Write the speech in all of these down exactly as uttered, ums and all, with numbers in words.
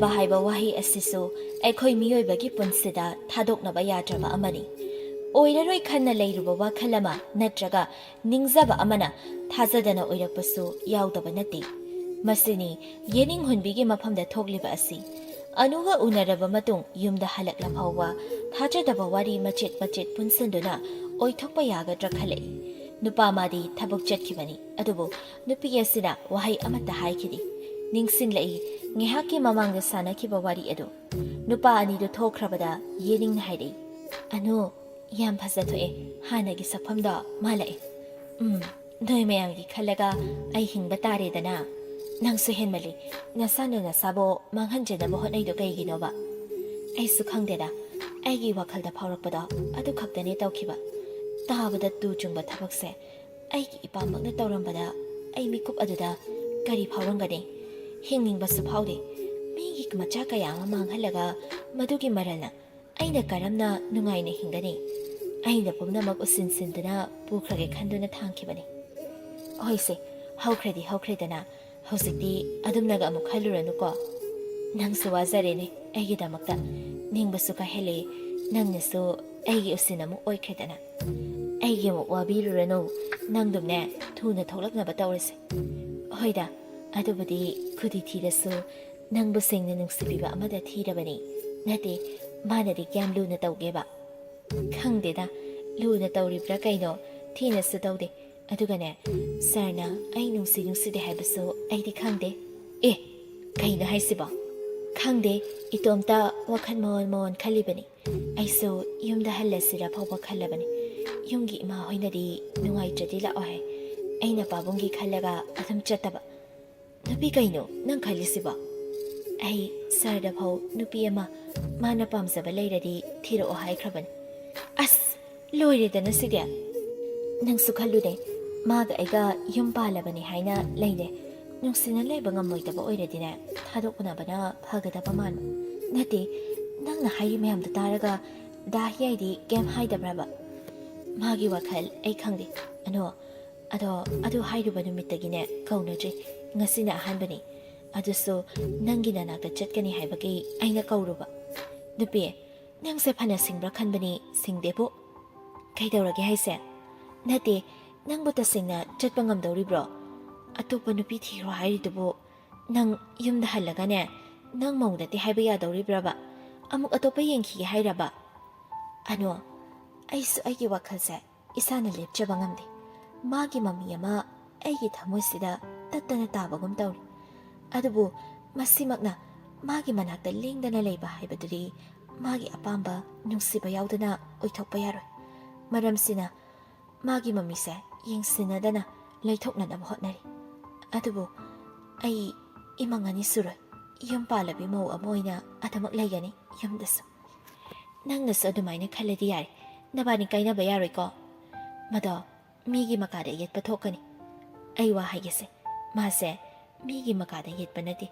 ꯍꯥꯏꯕ ꯋꯥꯍꯩ ꯑꯁꯤꯁꯨ ꯑꯩꯈꯣꯏ ꯃꯤꯑꯣꯏꯕꯒꯤ ꯄꯨꯟꯁꯤꯗ ꯊꯥꯗꯣꯛꯅꯕ ꯌꯥꯗ꯭ꯔꯕ ꯑꯃꯅꯤ꯫ ꯑꯣꯏꯔꯔꯣꯏ ꯈꯟꯅ ꯂꯩꯔꯨꯕ ꯋꯥꯈꯜ ꯑꯃ ꯅꯠꯇ꯭ꯔꯒ ꯅꯤꯡꯖꯕ ꯑꯃꯅ ꯊꯥꯖꯗꯅ ꯑꯣꯏꯔꯛꯄꯁꯨ ꯌꯥꯎꯗꯕ ꯅꯠꯇꯦ꯫ ꯃꯁꯤꯅꯤ ꯌꯦꯅꯤꯡ ꯍꯨꯟꯕꯤꯒꯤ ꯃꯐꯝꯗ ꯊꯣꯛꯂꯤꯕ ꯑꯁꯤ꯫ ꯑꯅꯨꯒ ꯎꯅꯔꯕ ꯃꯇꯨꯡ ꯌꯨꯝꯗ ꯍꯜꯂꯛꯂ ꯐꯥꯎꯕ ꯊꯥꯖꯗꯕ ꯋꯥꯔꯤ ꯃꯆꯦꯠ ꯃꯆꯦꯠ ꯄꯨꯟꯁꯤꯟꯗꯨꯅ ꯑꯣꯏꯊꯣꯛꯄ ꯌꯥꯒꯗ꯭ꯔꯥ ꯈꯜꯂꯛꯏ꯫ ꯅꯨꯄꯥ ꯃꯥꯗꯤ ꯊꯕꯛ ꯆꯠꯈꯤꯕꯅꯤ, ꯑꯗꯨꯕꯨ ꯅꯨꯄꯤ ꯑꯁꯤꯅ ꯋꯥꯍꯩ ꯑꯃꯠꯇ ꯍꯥꯏꯈꯤꯗꯦ꯫ ꯅꯤꯡꯁꯤꯡꯂꯛꯏ, ꯉꯥꯏꯍꯥꯛꯀꯤ ꯃꯃꯥꯡꯗ ꯁꯥꯟꯅꯈꯤꯕ ꯋꯥꯔꯤ ꯑꯗꯨ꯫ ꯅꯨꯄꯥ ꯑꯅꯤꯗꯨ ꯊꯣꯛꯈ꯭ꯔꯕꯗ ꯌꯦꯅꯤꯡꯅ ꯍꯥꯏꯔꯛꯏ, "ꯑꯅꯨ, ꯌꯥꯝ ꯐꯖꯊꯣꯛꯑꯦ, ꯍꯥꯟꯅꯒꯤ ꯁꯛꯐꯝꯗꯣ ꯃꯥꯜꯂꯛꯑꯦ꯫ ꯎꯝ, ꯅꯣꯏ ꯃꯌꯥꯝꯒꯤ ꯈꯜꯂꯒ ꯑꯩ ꯍꯤꯡꯕ ꯇꯥꯔꯦꯗꯅ꯫ ꯅꯪꯁꯨ ꯍꯦꯟꯃꯜꯂꯤ, ꯅꯁꯥꯅ ꯅꯁꯥꯕꯨ ꯃꯥꯡꯍꯟꯖꯅꯕ ꯍꯣꯠꯅꯩꯗꯣ ꯀꯩꯒꯤꯅꯣꯕ?" ꯑꯩꯁꯨ ꯈꯪꯗꯦꯗ, ꯑꯩꯒꯤ ꯋꯥꯈꯜꯗ ꯐꯥꯎꯔꯛꯄꯗꯣ ꯑꯗꯨ ꯈꯛꯇꯅꯦ ꯇꯧꯈꯤꯕ꯫ ꯇꯥꯕꯗ ꯇꯨ ꯆꯨꯡꯕ ꯊꯕꯛꯁꯦ꯫ ꯑꯩꯒꯤ ꯏꯄꯥꯃꯛꯅ ꯇꯧꯔꯝꯕꯗ ꯑꯩ ꯃꯤꯀꯨꯞ ꯑꯗꯨꯗ ꯀꯔꯤ ꯐꯥꯎꯔꯝꯒꯅꯤ? ꯍꯤꯡꯅꯤꯡꯕꯁꯨ ꯐꯥꯎꯗꯦ꯫ ꯃꯤꯒꯤ ꯃꯆꯥ ꯀꯌꯥ ꯑꯃ ꯃꯥꯡꯍꯜꯂꯒ ꯃꯗꯨꯒꯤ ꯃꯔꯜꯅ ꯑꯩꯅ ꯀꯔꯝꯅ ꯅꯨꯡꯉꯥꯏꯅ ꯍꯤꯡꯒꯅꯤ? ꯑꯩꯅ ꯄꯨꯝꯅꯃꯛ ꯎꯁꯤꯟꯁꯤꯟꯗꯨꯅ ꯄꯨꯈ꯭ꯔꯒꯦ ꯈꯟꯗꯨꯅ ꯊꯥꯡꯈꯤꯕꯅꯤ꯫ ꯍꯣꯏꯁꯦ, ꯍꯧꯈ꯭ꯔꯗꯤ ꯍꯧꯈ꯭ꯔꯦꯗꯅ, ꯍꯧꯖꯤꯛꯇꯤ ꯑꯗꯨꯝꯅꯒ ꯑꯃꯨꯛ ꯈꯜꯂꯨꯔꯅꯨꯀꯣ꯫ ꯅꯪꯁꯨ ꯋꯥꯖꯔꯦꯅꯦ ꯑꯩꯒꯤꯗꯃꯛꯇ꯫ ꯅꯤꯡꯕꯁꯨ ꯀꯥꯏꯍꯜꯂꯦ, ꯅꯪꯅꯁꯨ ꯑꯩꯒꯤ ꯎꯁꯤꯟ ꯑꯃꯨꯛ ꯑꯣꯏꯈ꯭ꯔꯦꯗꯅ꯫ ꯑꯩꯒꯤ ꯑꯃꯨꯛ ꯋꯥꯕꯤꯔꯨꯔꯅꯨ, ꯅꯪꯗꯨꯝꯅꯦ ꯊꯨꯅ ꯊꯣꯛꯂꯛꯅꯕ ꯇꯧꯔꯁꯦ꯫ ꯍꯣꯏꯗ, ꯑꯗꯨꯕꯨꯗꯤ ꯈꯨꯗꯤ ꯊꯤꯔꯁꯨ ꯅꯪꯕꯨ ꯁꯦꯡꯅ ꯅꯨꯡꯁꯤꯕꯤꯕ ꯑꯃꯗ ꯊꯤꯔꯕꯅꯤ꯫ ꯅꯠꯇꯦ, ꯃꯥꯅꯗꯤ ꯀꯌꯥꯝ ꯂꯨꯅ ꯇꯧꯒꯦꯕ? ꯈꯪꯗꯦꯗ, ꯂꯨꯅ ꯇꯧꯔꯤꯕ꯭ꯔꯥ ꯀꯩꯅꯣ, ꯊꯤꯅꯁꯨ ꯇꯧꯗꯦ꯫ ꯑꯗꯨꯒꯅꯦ, ꯁꯥꯔꯅ ꯑꯩ ꯅꯨꯡꯁꯤ ꯅꯨꯡꯁꯤꯗꯦ ꯍꯥꯏꯕꯁꯨ ꯑꯩꯗꯤ ꯈꯪꯗꯦ꯫ ꯑꯦ, ꯀꯩꯅꯣ ꯍꯥꯏꯁꯤꯕꯣ? ꯈꯪꯗꯦ, ꯏꯇꯣꯝꯇ ꯋꯥꯈꯜ ꯃꯑꯣꯟ ꯃꯑꯣꯟ ꯈꯜꯂꯤꯕꯅꯤ꯫ ꯑꯩꯁꯨ ꯌꯨꯝꯗ ꯍꯜꯂꯁꯤꯔ ꯐꯥꯎꯕ ꯈꯜꯂꯕꯅꯤ꯫ ꯌꯨꯝꯒꯤ ꯏꯃꯥ ꯍꯣꯏꯅꯗꯤ ꯅꯨꯡꯉꯥꯏꯇ꯭ꯔꯗꯤ ꯂꯥꯛꯑꯣ ꯍꯥꯏ꯫ ꯑꯩꯅ ꯄꯥꯕꯨꯡꯒꯤ ꯈꯜꯂꯒ ꯑꯗꯨꯝ ꯆꯠꯇꯕ꯫ ꯅꯨꯄꯤ ꯀꯩꯅꯣ ꯅꯪ ꯈꯜꯂꯤꯁꯤꯕꯣ? ꯑꯩ ꯁꯥꯔꯗ ꯐꯥꯎ ꯅꯨꯄꯤ ꯑꯃ ꯃꯥꯅ ꯄꯥꯝꯖꯕ ꯂꯩꯔꯗꯤ ꯊꯤꯔꯛꯑꯣ ꯍꯥꯏꯈ꯭ꯔꯕꯅꯤ꯫ ꯑꯁ, ꯂꯣꯏꯔꯦꯗꯅ ꯁꯤꯗꯤ꯫ ꯅꯪꯁꯨ ꯈꯜꯂꯨꯅꯦ, ꯃꯥꯒ ꯑꯩꯒ ꯌꯨꯝ ꯄꯥꯜꯂꯕꯅꯤ ꯍꯥꯏꯅ ꯂꯩꯔꯦ꯫ ꯅꯨꯡꯁꯤꯅ ꯂꯩꯕ ꯉꯝꯃꯣꯏꯗꯕ ꯑꯣꯏꯔꯗꯤꯅꯦ, ꯊꯥꯗꯣꯛꯅꯕꯅ ꯐꯒꯗꯕ ꯃꯥꯟꯕ꯫ ꯅꯠꯇꯦ, ꯅꯪꯅ ꯍꯥꯏꯔꯤ ꯃꯌꯥꯝꯗꯣ ꯇꯥꯔꯒ ꯗꯥ ꯍꯤꯌꯥꯏꯗꯤ ꯀꯩꯝ ꯍꯥꯏꯗꯕ꯭ꯔꯕ? ꯃꯥꯒꯤ ꯋꯥꯈꯜ ꯑꯩ ꯈꯪꯗꯦ꯫ ꯑꯅꯣ, ꯑꯗꯣ ꯑꯗꯨ ꯍꯥꯏꯔꯨꯕ ꯅꯨꯃꯤꯠꯇꯒꯤꯅꯦ ꯀꯧꯅꯗ꯭ꯔꯤ꯫ ꯉꯁꯤꯅ ꯑꯍꯥꯟꯕꯅꯤ꯫ ꯑꯗꯨꯁꯨ ꯅꯪꯒꯤ ꯅꯅꯥꯛꯇ ꯆꯠꯀꯅꯤ ꯍꯥꯏꯕꯒꯤ ꯑꯩꯅ ꯀꯧꯔꯨꯕ꯫ ꯅꯨꯄꯤ, ꯅꯪꯁꯦ ꯐꯅ ꯁꯤꯡꯕ꯭ꯔꯥ ꯈꯟꯕꯅꯤ, ꯁꯤꯡꯗꯦꯕꯨ꯫ ꯀꯩꯗꯧꯔꯒꯦ ꯍꯥꯏꯁꯦ? ꯅꯠꯇꯦ, ꯅꯪꯕꯨ ꯇꯁꯦꯡꯅ ꯆꯠꯄ ꯉꯝꯗꯧꯔꯤꯕ꯭ꯔꯣ? ꯑꯇꯣꯞꯄ ꯅꯨꯄꯤ ꯊꯤꯈ꯭ꯔꯣ ꯍꯥꯏꯔꯤꯗꯨꯕꯨ ꯅꯪ ꯌꯨꯝꯗ ꯍꯜꯂꯒꯅꯦ, ꯅꯪ ꯃꯧ ꯅꯠꯇꯦ ꯍꯥꯏꯕ ꯌꯥꯗꯧꯔꯤꯕ꯭ꯔꯕ? ꯑꯃꯨꯛ ꯑꯇꯣꯞꯄ ꯌꯦꯡꯈꯤꯒꯦ ꯍꯥꯏꯔꯕ? ꯑꯅꯣ, ꯑꯩꯁꯨ ꯑꯩꯒꯤ ꯋꯥꯈꯜꯁꯦ ꯏꯁꯥꯅ ꯂꯦꯞꯆꯕ ꯉꯝꯗꯦ꯫ ꯃꯥꯒꯤ ꯃꯃꯤ ꯑꯃ ꯑꯩꯒꯤ ꯊꯃꯣꯏꯁꯤꯗ ꯇꯠꯇꯅ ꯇꯥꯕꯒꯨꯝ ꯇꯧꯔꯤ꯫ ꯑꯗꯨꯕꯨ ꯃꯁꯤꯃꯛꯅ ꯃꯥꯒꯤ ꯃꯅꯥꯛꯇ ꯂꯦꯡꯗꯅ ꯂꯩꯕ ꯍꯥꯏꯕꯗꯨꯗꯤ ꯃꯥꯒꯤ ꯑꯄꯥꯝꯕ ꯅꯨꯡꯁꯤꯕ ꯌꯥꯎꯗꯅ ꯑꯣꯏꯊꯣꯛꯄ ꯌꯥꯔꯣꯏ꯫ ꯃꯔꯝꯁꯤꯅ ꯃꯥꯒꯤ ꯃꯃꯤꯁꯦ ꯌꯦꯡꯁꯤꯟꯅꯗꯅ ꯂꯩꯊꯣꯛꯅꯅꯕ ꯍꯣꯠꯅꯔꯤ꯫ ꯑꯗꯨꯕꯨ ꯑꯩ ꯏꯃꯪ ꯑꯅꯤ ꯁꯨꯔꯣꯏ꯫ ꯌꯨꯝ ꯄꯥꯜꯂꯕꯤ ꯃꯧ ꯑꯃ ꯑꯣꯏꯅ ꯑꯗꯨꯃꯛ ꯂꯩꯒꯅꯤ ꯌꯨꯝꯗꯁꯨ꯫ ꯅꯪꯅꯁꯨ ꯑꯗꯨꯃꯥꯏꯅ ꯈꯜꯂꯗꯤ ꯌꯥꯔꯦ꯫ ꯅꯕꯥꯅꯤ ꯀꯥꯏꯅꯕ ꯌꯥꯔꯣꯏꯀꯣ? ꯃꯗꯣ ꯃꯤꯒꯤ ꯃꯀꯥꯗ ꯌꯦꯠꯄ ꯊꯣꯛꯀꯅꯤ꯫ ꯑꯩ ꯋꯥ ꯍꯥꯏꯒꯦꯁꯦ, ꯃꯥꯁꯦ ꯃꯤꯒꯤ ꯃꯀꯥꯗ ꯌꯦꯠꯄ ꯅꯠꯇꯦ꯫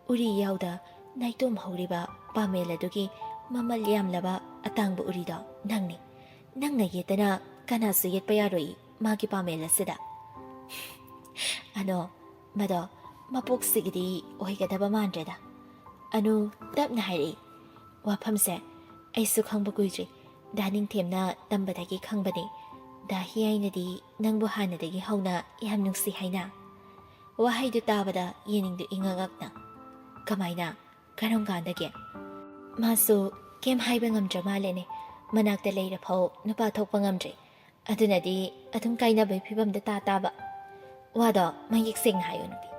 ꯎꯔꯤ ꯌꯥꯎꯗ ꯅꯥꯏꯇꯣꯝ ꯍꯧꯔꯤꯕ ꯄꯥꯃꯦꯜ ꯑꯗꯨꯒꯤ ꯃꯃꯜ ꯌꯥꯝꯂꯕ ꯑꯇꯥꯡꯕ ꯎꯔꯤꯗꯣ ꯅꯪꯅꯤ꯫ ꯅꯪꯅ ꯌꯦꯠꯇꯅ ꯀꯅꯥꯁꯨ ꯌꯦꯠꯄ ꯌꯥꯔꯣꯏ ꯃꯥꯒꯤ ꯄꯥꯃꯦꯜ ꯑꯁꯤꯗ꯫ ꯑꯅꯣ, ꯃꯗꯣ ꯃꯄꯣꯛꯁꯤꯒꯤꯗꯤ ꯑꯣꯏꯒꯗꯕ ꯃꯥꯟꯗ꯭ꯔꯦꯗ꯫ ꯑꯅꯨ ꯇꯞꯅ ꯍꯥꯏꯔꯛꯏ꯫ ꯋꯥꯐꯝꯁꯦ ꯑꯩꯁꯨ ꯈꯪꯕ ꯀꯨꯏꯗ꯭ꯔꯤ꯫ ꯗꯥ ꯅꯤꯡꯊꯦꯝꯅ ꯇꯝꯕꯗꯒꯤ ꯈꯪꯕꯅꯦ꯫ ꯗꯥ ꯍꯤꯌꯥꯏꯅꯗꯤ ꯅꯪꯕꯨ ꯍꯥꯟꯅꯗꯒꯤ ꯍꯧꯅ ꯌꯥꯝ ꯅꯨꯡꯁꯤ ꯍꯥꯏꯅ꯫ ꯋꯥꯍꯩꯗꯨ ꯇꯥꯕꯗ ꯌꯦꯅꯤꯡꯗꯨ ꯏꯉꯛ ꯉꯛꯅ, "ꯀꯃꯥꯏꯅ? ꯀꯔꯝ ꯀꯥꯟꯗꯒꯤ?" ꯃꯥꯁꯨ ꯀꯩꯝ ꯍꯥꯏꯕ ꯉꯝꯗ꯭ꯔ ꯃꯥꯜꯂꯦꯅꯦ꯫ ꯃꯅꯥꯛꯇ ꯂꯩꯔꯐꯥꯎ ꯅꯨꯄꯥ ꯊꯣꯛꯄ ꯉꯝꯗ꯭ꯔꯦ꯫ ꯑꯗꯨꯅꯗꯤ ꯑꯗꯨꯝ ꯀꯥꯏꯅꯕꯒꯤ ꯐꯤꯕꯝꯗ ꯇꯥ ꯇꯥꯕ꯫ ꯋꯥꯗꯣ ꯃꯌꯦꯛ ꯁꯦꯡꯅ ꯍꯥꯏꯌꯣ ꯅꯨꯄꯤ꯫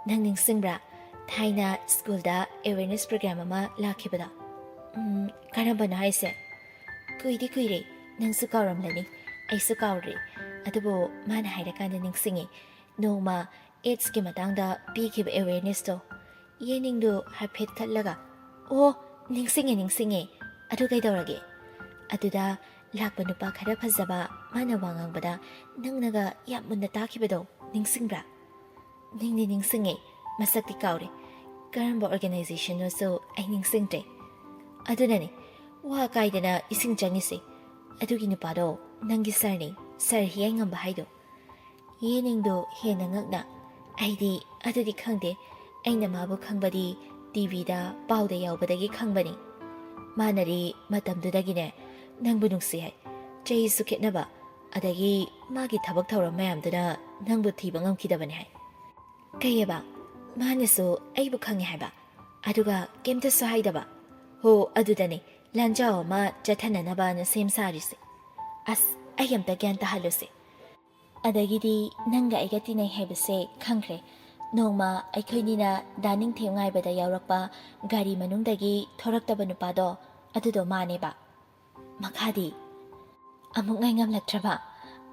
ꯅꯪ ꯅꯤꯡꯁꯤꯡꯕ꯭ꯔꯥ? ꯊꯥꯏꯅ ꯁ꯭ꯀꯨꯜꯗ awareness program ꯑꯃ ꯂꯥꯛꯈꯤꯕꯗꯣ? ꯎꯝ, ꯀꯔꯝꯕꯅꯣ ꯍꯥꯏꯁꯦ? ꯀꯨꯏꯗꯤ ꯀꯨꯏꯔꯦ, ꯅꯪꯁꯨ ꯀꯥꯎꯔꯝꯂꯅꯤ, ꯑꯩꯁꯨ ꯀꯥꯎꯔꯦ꯫ ꯑꯗꯨꯕꯨ ꯃꯥꯅ ꯍꯥꯏꯔꯀꯥꯟꯗ ꯅꯤꯡꯁꯤꯡꯉꯤ꯫ ꯅꯣꯡꯃ AIDSꯀꯤ ꯃꯇꯥꯡꯗ ꯄꯤꯈꯤꯕ awarenessꯇꯣ꯫ ꯌꯦꯅꯤꯡꯗꯨ ꯍꯥꯏꯐꯦꯠ ꯈꯠꯂꯒ, "ꯑꯣ, ꯅꯤꯡꯁꯤꯡꯉꯦ, ꯅꯤꯡꯁꯤꯡꯉꯦ꯫ ꯑꯗꯨ ꯀꯩꯗꯧꯔꯒꯦ?" ꯑꯗꯨꯗ ꯂꯥꯛꯄ ꯅꯨꯄꯥ ꯈꯔ ꯐꯖꯕ ꯃꯥꯅ ꯋꯥ ꯉꯥꯡꯕꯗ ꯅꯪꯅꯒ ꯌꯥꯝ ꯃꯨꯟꯅ ꯇꯥꯈꯤꯕꯗꯣ ꯅꯤꯡꯁꯤꯡꯕ꯭ꯔꯥ? ꯅꯤꯡꯗꯤ ꯅꯤꯡꯁꯤꯡꯉꯦ, ꯃꯁꯛꯇꯤ ꯀꯥꯎꯔꯦ꯫ ꯀꯔꯝꯕ organizationꯅꯣꯁꯨ ꯑꯩ ꯅꯤꯡꯁꯤꯡꯗ꯭ꯔꯦ꯫ ꯑꯗꯨꯅꯅꯦ, ꯋꯥ ꯀꯥꯏꯗꯅ ꯏꯁꯤꯡ ꯆꯪꯉꯤꯁꯦ꯫ ꯑꯗꯨꯒꯤ ꯅꯨꯄꯥꯗꯣ ꯅꯪꯒꯤ sirꯅꯦ, Sir ꯍꯤꯌꯥꯏꯉꯝꯕ ꯍꯥꯏꯗꯣ꯫ ꯌꯦꯅꯤꯡꯗꯣ ꯍꯦꯟꯅ ꯉꯛꯅ, "ꯑꯩꯗꯤ ꯑꯗꯨꯗꯤ ꯈꯪꯗꯦ, ꯑꯩꯅ ꯃꯥꯕꯨ ꯈꯪꯕꯗꯤ ꯇꯤꯚꯤꯗ, ꯄꯥꯎꯗ ꯌꯥꯎꯕꯗꯒꯤ ꯈꯪꯕꯅꯤ꯫ ꯃꯥꯅꯗꯤ ꯃꯇꯝꯗꯨꯗꯒꯤꯅꯦ ꯅꯪꯕꯨ ꯅꯨꯡꯁꯤ ꯍꯥꯏ꯫ ꯆꯍꯤꯁꯨ ꯈꯦꯠꯅꯕ, ꯑꯗꯒꯤ ꯃꯥꯒꯤ ꯊꯕꯛ ꯊꯧꯔꯝ ꯃꯌꯥꯝꯗꯨꯅ ꯅꯪꯕꯨ ꯊꯤꯕ ꯉꯝꯈꯤꯗꯕꯅꯤ ꯍꯥꯏ꯫ ꯀꯩꯑꯕ? ꯃꯥꯅꯁꯨ ꯑꯩꯕꯨ ꯈꯪꯉꯦ ꯍꯥꯏꯕ? ꯑꯗꯨꯒ ꯀꯩꯝꯇꯁꯨ ꯍꯥꯏꯗꯕ? ꯍꯣ, ꯑꯗꯨꯗꯅꯦ ꯂꯥꯟꯖꯥꯎ ꯑꯃ ꯆꯠꯊꯅꯅꯕꯅ ꯁꯦꯝ ꯁꯥꯔꯤꯁꯦ꯫ ꯑꯁ, ꯑꯩ ꯑꯝꯇ ꯒ꯭ꯌꯥꯟ ꯇꯥꯍꯜꯂꯨꯁꯦ꯫ ꯑꯗꯒꯤꯗꯤ ꯅꯪꯒ ꯑꯩꯒ ꯇꯤꯟꯅꯩ ꯍꯥꯏꯕꯁꯦ ꯈꯪꯈ꯭ꯔꯦ꯫ ꯅꯣꯡꯃ ꯑꯩꯈꯣꯏꯅꯤꯅ ꯗꯥ ꯅꯤꯡꯊꯦꯝ ꯉꯥꯏꯕꯗ ꯌꯥꯎꯔꯛꯄ ꯒꯥꯔꯤ ꯃꯅꯨꯡꯗꯒꯤ ꯊꯣꯔꯛꯇꯕ ꯅꯨꯄꯥꯗꯣ, ꯑꯗꯨꯗꯣ ꯃꯥꯅꯦꯕ꯫ ꯃꯈꯥꯗꯤ? ꯑꯃꯨꯛ ꯉꯥꯏ ꯉꯝꯂꯛꯇ꯭ꯔꯕ?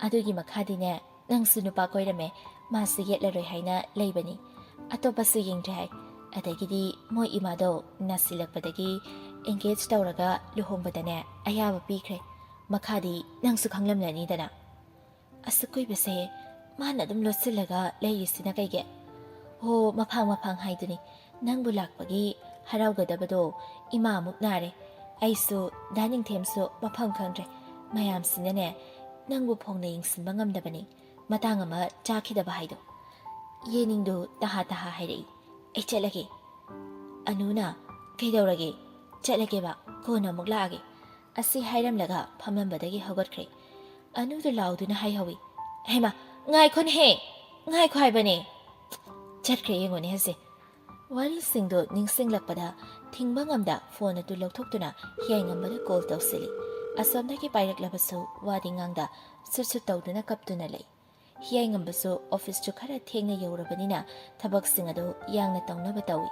ꯑꯗꯨꯒꯤ ꯃꯈꯥꯗꯤꯅꯦ, ꯅꯪꯁꯨ ꯅꯨꯄꯥ ꯀꯣꯏꯔꯝꯃꯦ, ꯃꯥꯁꯨ ꯌꯦꯠꯂꯔꯣꯏ ꯍꯥꯏꯅ ꯂꯩꯕꯅꯤ, ꯑꯇꯣꯞꯄꯁꯨ ꯌꯦꯡꯗ꯭ꯔꯦ ꯍꯥꯏ꯫ ꯑꯗꯒꯤꯗꯤ ꯃꯣꯏ ꯏꯃꯥꯗꯣ ꯅꯥꯁꯤꯜꯂꯛꯄꯗꯒꯤ engage ꯇꯧꯔꯒ ꯂꯨꯍꯣꯡꯕꯗꯅꯦ ꯑꯌꯥꯕ ꯄꯤꯈ꯭ꯔꯦ꯫ ꯃꯈꯥꯗꯤ ꯅꯪꯁꯨ ꯈꯪꯂꯝꯂꯅꯤꯗꯅ꯫ ꯑꯁꯨꯛ ꯀꯨꯏꯕꯁꯦ ꯃꯥꯅ ꯑꯗꯨꯝ ꯂꯣꯠꯁꯤꯜꯂꯒ ꯂꯩꯔꯤꯁꯤꯅ ꯀꯩꯒꯤ? ꯍꯣ, ꯃꯐꯥꯡ ꯃꯐꯥꯡ ꯍꯥꯏꯗꯨꯅꯤ꯫ ꯅꯪꯕꯨ ꯂꯥꯛꯄꯒꯤ ꯍꯔꯥꯎꯒꯗꯕꯗꯣ ꯏꯃꯥ ꯑꯃꯨꯛ ꯅꯥꯔꯦ꯫ ꯑꯩꯁꯨ ꯗꯥ ꯅꯤꯡꯊꯦꯝꯁꯨ ꯃꯐꯝ ꯈꯪꯗ꯭ꯔꯦ꯫ ꯃꯌꯥꯝꯁꯤꯅꯅꯦ ꯅꯪꯕꯨ ꯐꯣꯡꯅ ꯌꯦꯡꯁꯤꯟꯕ ꯉꯝꯗꯕꯅꯤ꯫ ꯃꯇꯥꯡ ꯑꯃ ꯆꯥꯈꯤꯗꯕ ꯍꯥꯏꯗꯣ꯫ ꯌꯦꯅꯤꯡꯗꯨ ꯇꯍꯥ ꯇꯍꯥ ꯍꯥꯏꯔꯛꯏ꯫ ꯑꯩ ꯆꯠꯂꯒꯦ꯫ ꯑꯅꯨꯅ, ꯀꯩꯗꯧꯔꯒꯦ? ꯆꯠꯂꯒꯦꯕ, ꯀꯣꯟꯅ ꯑꯃꯨꯛ ꯂꯥꯛꯑꯒꯦ꯫ ꯑꯁꯤ ꯍꯥꯏꯔꯝꯂꯒ ꯐꯝꯂꯝꯕꯗꯒꯤ ꯍꯧꯒꯠꯈ꯭ꯔꯦ꯫ ꯑꯅꯨꯗꯨ ꯂꯥꯎꯗꯨꯅ ꯍꯥꯏꯍꯧꯏ꯫ ꯍꯩꯃꯥ, ꯉꯥꯏꯈꯣꯅꯦꯍꯦ! ꯉꯥꯏꯈꯣ ꯍꯥꯏꯕꯅꯦ! ꯆꯠꯈ꯭ꯔꯦ ꯌꯦꯡꯉꯨꯅꯦ ꯍꯧꯖꯤꯛ꯫ ꯋꯥꯔꯤꯁꯤꯡꯗꯨ ꯅꯤꯡꯁꯤꯡꯂꯛꯄꯗ ꯊꯤꯡꯕ ꯉꯝꯗ ꯐꯣꯟ ꯑꯗꯨ ꯂꯧꯊꯣꯛꯇꯨꯅ ꯍꯤꯌꯥꯏꯉꯝꯕꯗ ꯀꯣꯜ ꯇꯧꯁꯤꯜꯂꯤ꯫ ꯑꯁꯣꯝꯗꯒꯤ ꯄꯥꯏꯔꯛꯂꯕꯁꯨ ꯋꯥꯗꯤ ꯉꯥꯡꯗ ꯁꯨꯠ ꯁꯨꯠ ꯇꯧꯗꯨꯅ ꯀꯞꯇꯨꯅ ꯂꯩ꯫ ꯍꯤꯌꯥꯏꯉꯝꯕꯁꯨ ꯑꯣꯐꯤꯁꯇꯨ ꯈꯔ ꯊꯦꯡꯅ ꯌꯧꯔꯕꯅꯤꯅ ꯊꯕꯛꯁꯤꯡ ꯑꯗꯨ ꯌꯥꯡꯅ ꯇꯧꯅꯕ ꯇꯧꯏ꯫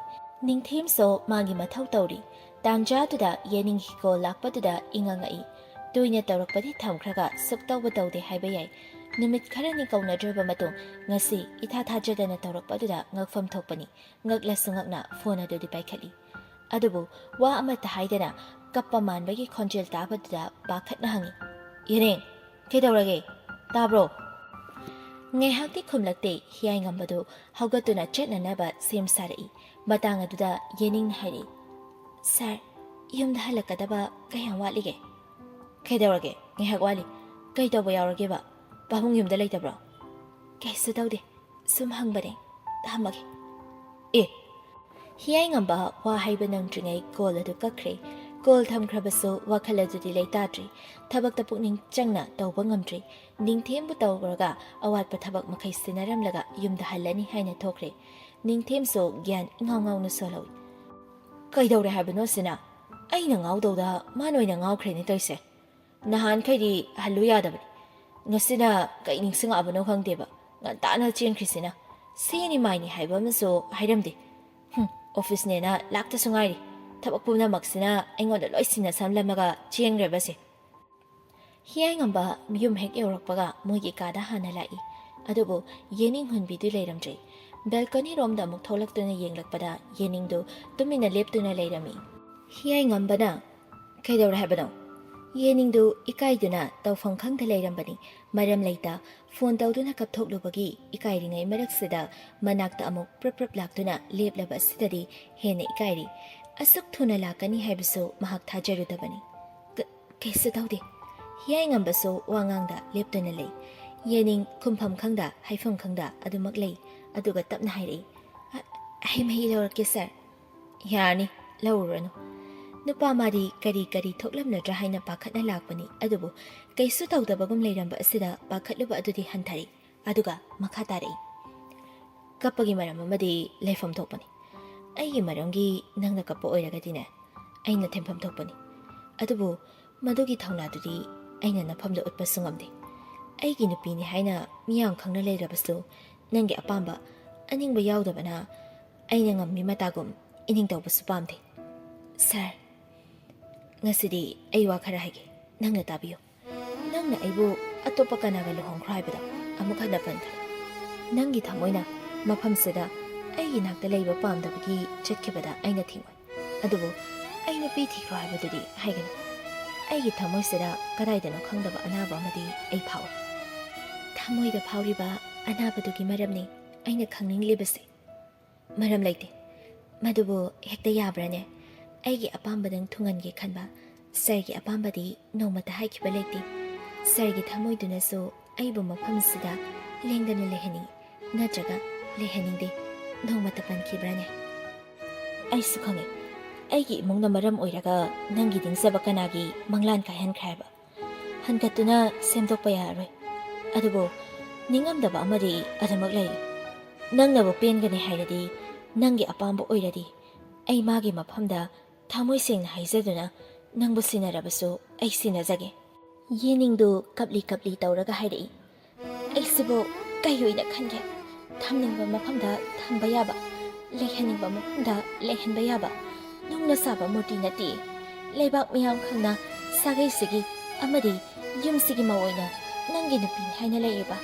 ꯅꯤꯡꯊꯦꯝꯁꯨ ꯃꯥꯒꯤ ꯃꯊꯧ ꯇꯧꯔꯤ꯫ ꯇꯥꯟꯖꯥꯗꯨꯗ ꯌꯦꯅꯤꯡꯒꯤ ꯀꯣꯜ ꯂꯥꯛꯄꯗꯨꯗ ꯏꯉꯛ ꯉꯛꯏ꯫ ꯇꯣꯏꯅ ꯇꯧꯔꯛꯄꯗꯤ ꯊꯝꯈ꯭ꯔꯒ ꯁꯨꯛꯇꯧꯕ ꯇꯧꯗꯦ ꯍꯥꯏꯕ ꯌꯥꯏ꯫ ꯅꯨꯃꯤꯠ ꯈꯔꯅꯤ ꯀꯧꯅꯗ꯭ꯔꯕ ꯃꯇꯨꯡ ꯉꯁꯤ ꯏꯊꯥ ꯊꯥꯖꯗꯅ ꯇꯧꯔꯛꯄꯗꯨꯗ ꯉꯛꯐꯝ ꯊꯣꯛꯄꯅꯤ꯫ ꯉꯛꯂꯁꯨ ꯉꯛꯅ ꯐꯣꯟ ꯑꯗꯨꯗꯤ ꯄꯥꯏꯈꯠꯂꯤ꯫ ꯑꯗꯨꯕꯨ ꯋꯥ ꯑꯃꯠꯇ ꯍꯥꯏꯗꯅ ꯀꯞꯄ ꯃꯥꯟꯕꯒꯤ ꯈꯣꯟꯖꯦꯜ ꯇꯥꯕꯗꯨꯗ ꯄꯥꯈꯠꯅ ꯍꯪꯉꯤ, "ꯌꯦꯅꯤꯡ, ꯀꯩꯗꯧꯔꯒꯦ? ꯇꯥꯕ꯭ꯔꯣ?" ꯉꯥꯏꯍꯥꯛꯇꯤ ꯈꯨꯝꯂꯛꯇꯦ꯫ ꯍꯤꯌꯥꯏꯉꯝꯕꯗꯨ ꯍꯧꯒꯠꯇꯨꯅ ꯆꯠꯅꯅꯕ ꯁꯦꯝ ꯁꯥꯔꯛꯏ꯫ ꯃꯇꯥꯡ ꯑꯗꯨꯗ ꯌꯦꯅꯤꯡꯅ ꯍꯥꯏꯔꯛꯏ, "ꯁꯥꯔ, ꯌꯨꯝꯗ ꯍꯜꯂꯛꯀꯗꯕ ꯀꯌꯥꯝ ꯋꯥꯠꯂꯤꯒꯦ?" "ꯀꯩꯗꯧꯔꯒꯦ? ꯉꯥꯏꯍꯥꯛ ꯋꯥꯠꯂꯤ꯫ ꯀꯩ ꯇꯧꯕ ꯌꯥꯎꯔꯒꯦꯕ? ꯄꯥꯕꯨꯡ ꯌꯨꯝꯗ ꯂꯩꯇꯕ꯭ꯔꯣ?" "ꯀꯩꯁꯨ ꯇꯧꯗꯦ, ꯁꯨꯝ ꯍꯪꯕꯅꯦ꯫ ꯊꯝꯃꯒꯦ꯫" "ꯑꯦ, ꯍꯤꯌꯥꯏꯉꯝꯕ ꯋꯥ ꯍꯥꯏꯕ ꯅꯪꯗ꯭ꯔꯤꯉꯩ ꯀꯣꯜ ꯑꯗꯨ ꯀꯛꯈ꯭ꯔꯦ꯫ ꯀꯣꯜ ꯊꯝꯈ꯭ꯔꯕꯁꯨ ꯋꯥꯈꯜ ꯑꯗꯨꯗꯤ ꯂꯩꯇꯥꯗ꯭ꯔꯤ꯫ ꯊꯕꯛꯇ ꯄꯨꯛꯅꯤꯡ ꯆꯪꯅ ꯇꯧꯕ ꯉꯝꯗ꯭ꯔꯤ꯫ ꯅꯤꯡꯊꯦꯝꯕꯨ ꯇꯧꯔꯒ ꯑꯋꯥꯠꯄ ꯊꯕꯛ ꯃꯈꯩ ꯁꯤꯟꯅꯔꯝꯂꯒ ꯌꯨꯝꯗ ꯍꯜꯂꯅꯤ ꯍꯥꯏꯅ ꯊꯣꯛꯈ꯭ꯔꯦ꯫ ꯅꯤꯡꯊꯦꯝꯁꯨ ꯒ꯭ꯌꯥꯟ ꯏꯉꯥꯎ ꯉꯥꯎꯅ ꯁꯣꯜꯍꯧꯏ꯫ "ꯀꯩꯗꯧꯔꯦ ꯍꯥꯏꯕꯅꯣ ꯁꯤꯅ? ꯑꯩꯅ ꯉꯥꯎꯗꯧꯗ ꯃꯥꯅ ꯑꯣꯏꯅ ꯉꯥꯎꯈ꯭ꯔꯦꯅꯦ ꯇꯧꯔꯤꯁꯦ꯫ ꯅꯍꯥꯟꯈꯩꯗꯤ ꯍꯜꯂꯨ ꯌꯥꯗꯕꯅꯤ꯫ ꯉꯁꯤꯅ ꯀꯩ ꯅꯤꯡꯁꯤꯡꯉꯛꯑꯕꯅꯣ ꯈꯪꯗꯦꯕ꯫ ꯉꯟꯇꯥꯅ ꯆꯦꯟꯈ꯭ꯔꯤꯁꯤꯅ꯫ ꯁꯤꯅꯤ ꯃꯥꯏꯅꯤ ꯍꯥꯏꯕ ꯑꯃꯁꯨ ꯍꯥꯏꯔꯝꯗꯦ꯫ ꯍꯨꯝ, ꯑꯣꯐꯤꯁꯅꯦꯅ ꯂꯥꯛꯇꯁꯨ ꯉꯥꯏꯔꯤ꯫ ꯊꯕꯛ ꯄꯨꯝꯅꯃꯛꯁꯤꯅ ꯑꯩꯉꯣꯟꯗ ꯂꯣꯏ ꯁꯤꯟꯅ ꯁꯝꯂꯝꯃꯒ ꯆꯦꯟꯈ꯭ꯔꯦꯕꯁꯦ꯫" ꯍꯤꯌꯥꯏꯉꯝꯕ ꯌꯨꯝ ꯍꯦꯛ ꯌꯧꯔꯛꯄꯒ ꯃꯣꯏꯒꯤ ꯀꯥꯗ ꯍꯥꯟꯅ ꯂꯥꯛꯏ꯫ ꯑꯗꯨꯕꯨ ꯌꯦꯅꯤꯡ ꯍꯨꯟꯕꯤꯗꯨ ꯂꯩꯔꯝꯗ꯭ꯔꯦ꯫ ꯕꯦꯜꯀꯣꯅꯤꯔꯣꯝꯗ ꯑꯃꯨꯛ ꯊꯣꯛꯂꯛꯇꯨꯅ ꯌꯦꯡꯂꯛꯄꯗ ꯌꯦꯅꯤꯡꯗꯨ ꯇꯨꯃꯤꯟꯅ ꯂꯦꯞꯇꯨꯅ ꯂꯩꯔꯝꯃꯤ꯫ ꯍꯤꯌꯥꯏꯉꯝꯕꯅ, "ꯀꯩꯗꯧꯔꯦ ꯍꯥꯏꯕꯅꯣ?" ꯌꯦꯅꯤꯡꯗꯨ ꯏꯀꯥꯏꯗꯨꯅ ꯇꯧꯐꯝ ꯈꯪꯗ ꯂꯩꯔꯝꯕꯅꯤ꯫ ꯃꯔꯝ ꯂꯩꯇ ꯐꯣꯟ ꯇꯧꯗꯨꯅ ꯀꯞꯊꯣꯛꯂꯨꯕꯒꯤ ꯏꯀꯥꯏꯔꯤꯉꯩ ꯃꯔꯛꯁꯤꯗ ꯃꯅꯥꯛꯇ ꯑꯃꯨꯛ ꯄ꯭ꯔꯞ ꯄ꯭ꯔꯞ ꯂꯥꯛꯇꯨꯅ ꯂꯦꯞꯂꯕ ꯑꯁꯤꯗꯗꯤ ꯍꯦꯟꯅ ꯏꯀꯥꯏꯔꯤ꯫ ꯑꯁꯨꯛ ꯊꯨꯅ ꯂꯥꯛꯀꯅꯤ ꯍꯥꯏꯕꯁꯨ ꯃꯍꯥꯛ ꯊꯥꯖꯔꯨꯗꯕꯅꯤ꯫ "ꯀ-, ꯀꯩꯁꯨ ꯇꯧꯗꯦ꯫" ꯍꯤꯌꯥꯏꯉꯝꯕꯁꯨ ꯋꯥꯉꯥꯡꯗ ꯂꯦꯞꯇꯨꯅ ꯂꯩ꯫ ꯌꯦꯅꯤꯡ ꯈꯨꯝꯐꯝ ꯈꯪꯗ ꯍꯥꯏꯐꯝ ꯈꯪꯗ ꯑꯗꯨꯃꯛ ꯂꯩ꯫ ꯑꯗꯨꯒ ꯇꯞꯅ ꯍꯥꯏꯔꯛꯏ, "ꯑ-, ꯍꯩ ꯃꯍꯤ ꯂꯧꯔꯛꯀꯦ ꯁꯥꯔ?" "ꯌꯥꯔꯅꯤ, ꯂꯧꯔꯨꯔꯅꯨ꯫" ꯅꯨꯄꯥ ꯃꯥꯗꯤ ꯀꯔꯤ ꯀꯔꯤ ꯊꯣꯛꯂꯝꯂꯗ꯭ꯔꯥ ꯍꯥꯏꯅ ꯄꯥꯈꯠꯅ ꯂꯥꯛꯄꯅꯤ꯫ ꯑꯗꯨꯕꯨ ꯀꯩꯁꯨ ꯇꯧꯗꯕꯒꯨꯝ ꯂꯩꯔꯝꯕ ꯑꯁꯤꯗ ꯄꯥꯈꯠꯂꯨꯕ ꯑꯗꯨꯗꯤ ꯍꯟꯊꯔꯛꯏ꯫ ꯑꯗꯨꯒ ꯃꯈꯥ ꯇꯥꯔꯛꯏ, "ꯀꯞꯄꯒꯤ ꯃꯔꯝ ꯑꯃꯗꯤ ꯂꯩꯐꯝ ꯊꯣꯛꯄꯅꯤ꯫ ꯑꯩꯒꯤ ꯃꯔꯝꯒꯤ ꯅꯪꯅ ꯀꯞꯄ ꯑꯣꯏꯔꯒꯗꯤꯅꯦ, ꯑꯩꯅ ꯊꯦꯝꯐꯝ ꯊꯣꯛꯄꯅꯤ꯫ ꯑꯗꯨꯕꯨ ꯃꯗꯨꯒꯤ ꯊꯧꯅꯥꯗꯨꯗꯤ ꯑꯩꯅ ꯅꯐꯝꯗ ꯎꯠꯄꯁꯨ ꯉꯝꯗꯦ꯫ ꯑꯩꯒꯤ ꯅꯨꯄꯤꯅꯤ ꯍꯥꯏꯅ ꯃꯤꯌꯥꯝ ꯈꯪꯅ ꯂꯩꯔꯕꯁꯨ, ꯅꯪꯒꯤ ꯑꯄꯥꯝꯕ ꯑꯅꯤꯡꯕ ꯌꯥꯎꯗꯕꯅ ꯑꯩꯅ ꯉꯝꯃꯤ ꯃꯇꯥꯒꯨꯝ ꯏꯅꯤꯡ ꯇꯧꯕꯁꯨ ꯄꯥꯝꯗꯦ꯫" "ꯁꯥꯔ, ꯉꯁꯤꯗꯤ ꯑꯩ ꯋꯥ ꯈꯔ ꯍꯥꯏꯒꯦ, ꯅꯪꯅ ꯇꯥꯕꯤꯌꯨ꯫ ꯅꯪꯅ ꯑꯩꯕꯨ ꯑꯇꯣꯞꯄ ꯀꯅꯥꯒ ꯂꯨꯍꯣꯡꯈ꯭ꯔꯣ ꯍꯥꯏꯕꯗꯣ ꯑꯃꯨꯛ ꯍꯟꯅ ꯄꯟꯈ꯭ꯔꯦ꯫ ꯅꯪꯒꯤ ꯊꯃꯣꯏꯅ ꯃꯐꯝꯁꯤꯗ ꯑꯩꯒꯤ ꯅꯥꯛꯇ ꯂꯩꯕ ꯄꯥꯝꯗꯕꯒꯤ ꯆꯠꯈꯤꯕꯗ ꯑꯩꯅ ꯊꯤꯡꯉꯣꯏ꯫ ꯑꯗꯨꯕꯨ ꯑꯩ ꯅꯨꯄꯤ ꯊꯤꯈ꯭ꯔꯣ ꯍꯥꯏꯕꯗꯨꯗꯤ ꯍꯥꯏꯒꯅꯨ꯫ ꯑꯩꯒꯤ ꯊꯃꯣꯏꯁꯤꯗ ꯀꯗꯥꯏꯗꯅꯣ ꯈꯪꯗꯕ ꯑꯅꯥꯕ ꯑꯃꯗꯤ ꯑꯩ ꯐꯥꯎꯏ꯫" "ꯊꯃꯣꯏꯗ ꯐꯥꯎꯔꯤꯕ ꯑꯅꯥꯕꯗꯨꯒꯤ ꯃꯔꯝꯅꯤ ꯑꯩꯅ ꯈꯪꯅꯤꯡꯂꯤꯕꯁꯦ꯫" "ꯃꯔꯝ ꯂꯩꯇꯦ꯫ ꯃꯗꯨꯕꯨ ꯍꯦꯛꯇ ꯌꯥꯕ꯭ꯔꯥꯅꯦ? ꯑꯩꯒꯤ ꯑꯄꯥꯝꯕꯗꯪ ꯊꯨꯡꯍꯟꯒꯦ ꯈꯟꯕ꯫ ꯁꯥꯔꯒꯤ ꯑꯄꯥꯝꯕꯗꯤ ꯅꯣꯡꯃꯇ ꯍꯥꯏꯈꯤꯕ ꯂꯩꯇꯦ꯫ ꯁꯥꯔꯒꯤ ꯊꯃꯣꯏꯗꯨꯅꯁꯨ ꯑꯩꯕꯨ ꯃꯐꯝꯁꯤꯗ ꯂꯦꯡꯗꯅ ꯂꯩꯍꯟꯅꯤꯡꯏ, ꯅꯠꯇ꯭ꯔꯒ ꯂꯩꯍꯟꯅꯤꯡꯗꯦ꯫ ꯅꯣꯡꯃꯇ ꯄꯟꯈꯤꯕ꯭ꯔꯥꯅꯦ?" ꯑꯩꯁꯨ ꯈꯪꯉꯤ, ꯑꯩꯒꯤ ꯏꯃꯨꯡꯅ ꯃꯔꯝ ꯑꯣꯏꯔꯒ ꯅꯪꯒꯤ ꯅꯤꯡꯖꯕ ꯀꯅꯥꯒꯤ ꯃꯪꯂꯥꯟ ꯀꯥꯏꯍꯟꯈ꯭ꯔꯦ ꯍꯥꯏꯕ꯫ ꯍꯟꯒꯠꯇꯨꯅ ꯁꯦꯝꯗꯣꯛꯄ ꯌꯥꯔꯔꯣꯏ꯫ ꯑꯗꯨꯕꯨ ꯅꯤꯡꯉꯝꯗꯕ ꯑꯃꯗꯤ ꯑꯗꯨꯃꯛ ꯂꯩꯔꯤ꯫ ꯅꯪꯅꯕꯨ ꯄꯦꯟꯒꯅꯤ ꯍꯥꯏꯔꯗꯤ, ꯅꯪꯒꯤ ꯑꯄꯥꯝꯕ ꯑꯣꯏꯔꯗꯤ, ꯑꯩ ꯃꯥꯒꯤ ꯃꯐꯝꯗ ꯊꯃꯣꯏ ꯁꯦꯡꯅ ꯍꯥꯏꯖꯗꯨꯅ ꯅꯪꯕꯨ ꯁꯤꯟꯅꯔꯕꯁꯨ ꯑꯩ ꯁꯤꯟꯅꯖꯒꯦ꯫ ꯌꯦꯅꯤꯡꯗꯨ ꯀꯞꯂꯤ ꯀꯞꯂꯤ ꯇꯧꯔꯒ ꯍꯥꯏꯔꯛꯏ, ꯑꯩꯁꯤꯕꯨ ꯀꯩ ꯑꯣꯏꯅ ꯈꯟꯒꯦ? ꯊꯝꯅꯤꯡꯕ ꯃꯐꯝꯗ ꯊꯝꯕ ꯌꯥꯕ, ꯂꯩꯍꯟꯅꯤꯡꯕ ꯃꯐꯝꯗ ꯂꯩꯍꯟꯕ ꯌꯥꯕ ꯅꯨꯡꯅ ꯁꯥꯕ ꯃꯨꯔꯇꯤ ꯅꯠꯇꯦ꯫ ꯂꯩꯕꯥꯛ ꯃꯤꯌꯥꯝ ꯈꯪꯅ ꯁꯥꯒꯩꯁꯤꯒꯤ ꯑꯃꯗꯤ ꯌꯨꯝꯁꯤꯒꯤ ꯃꯧ ꯑꯣꯏꯅ ꯅꯪꯒꯤ ꯅꯨꯄꯤꯅꯤ ꯍꯥꯏꯅ ꯂꯩꯔꯤꯕ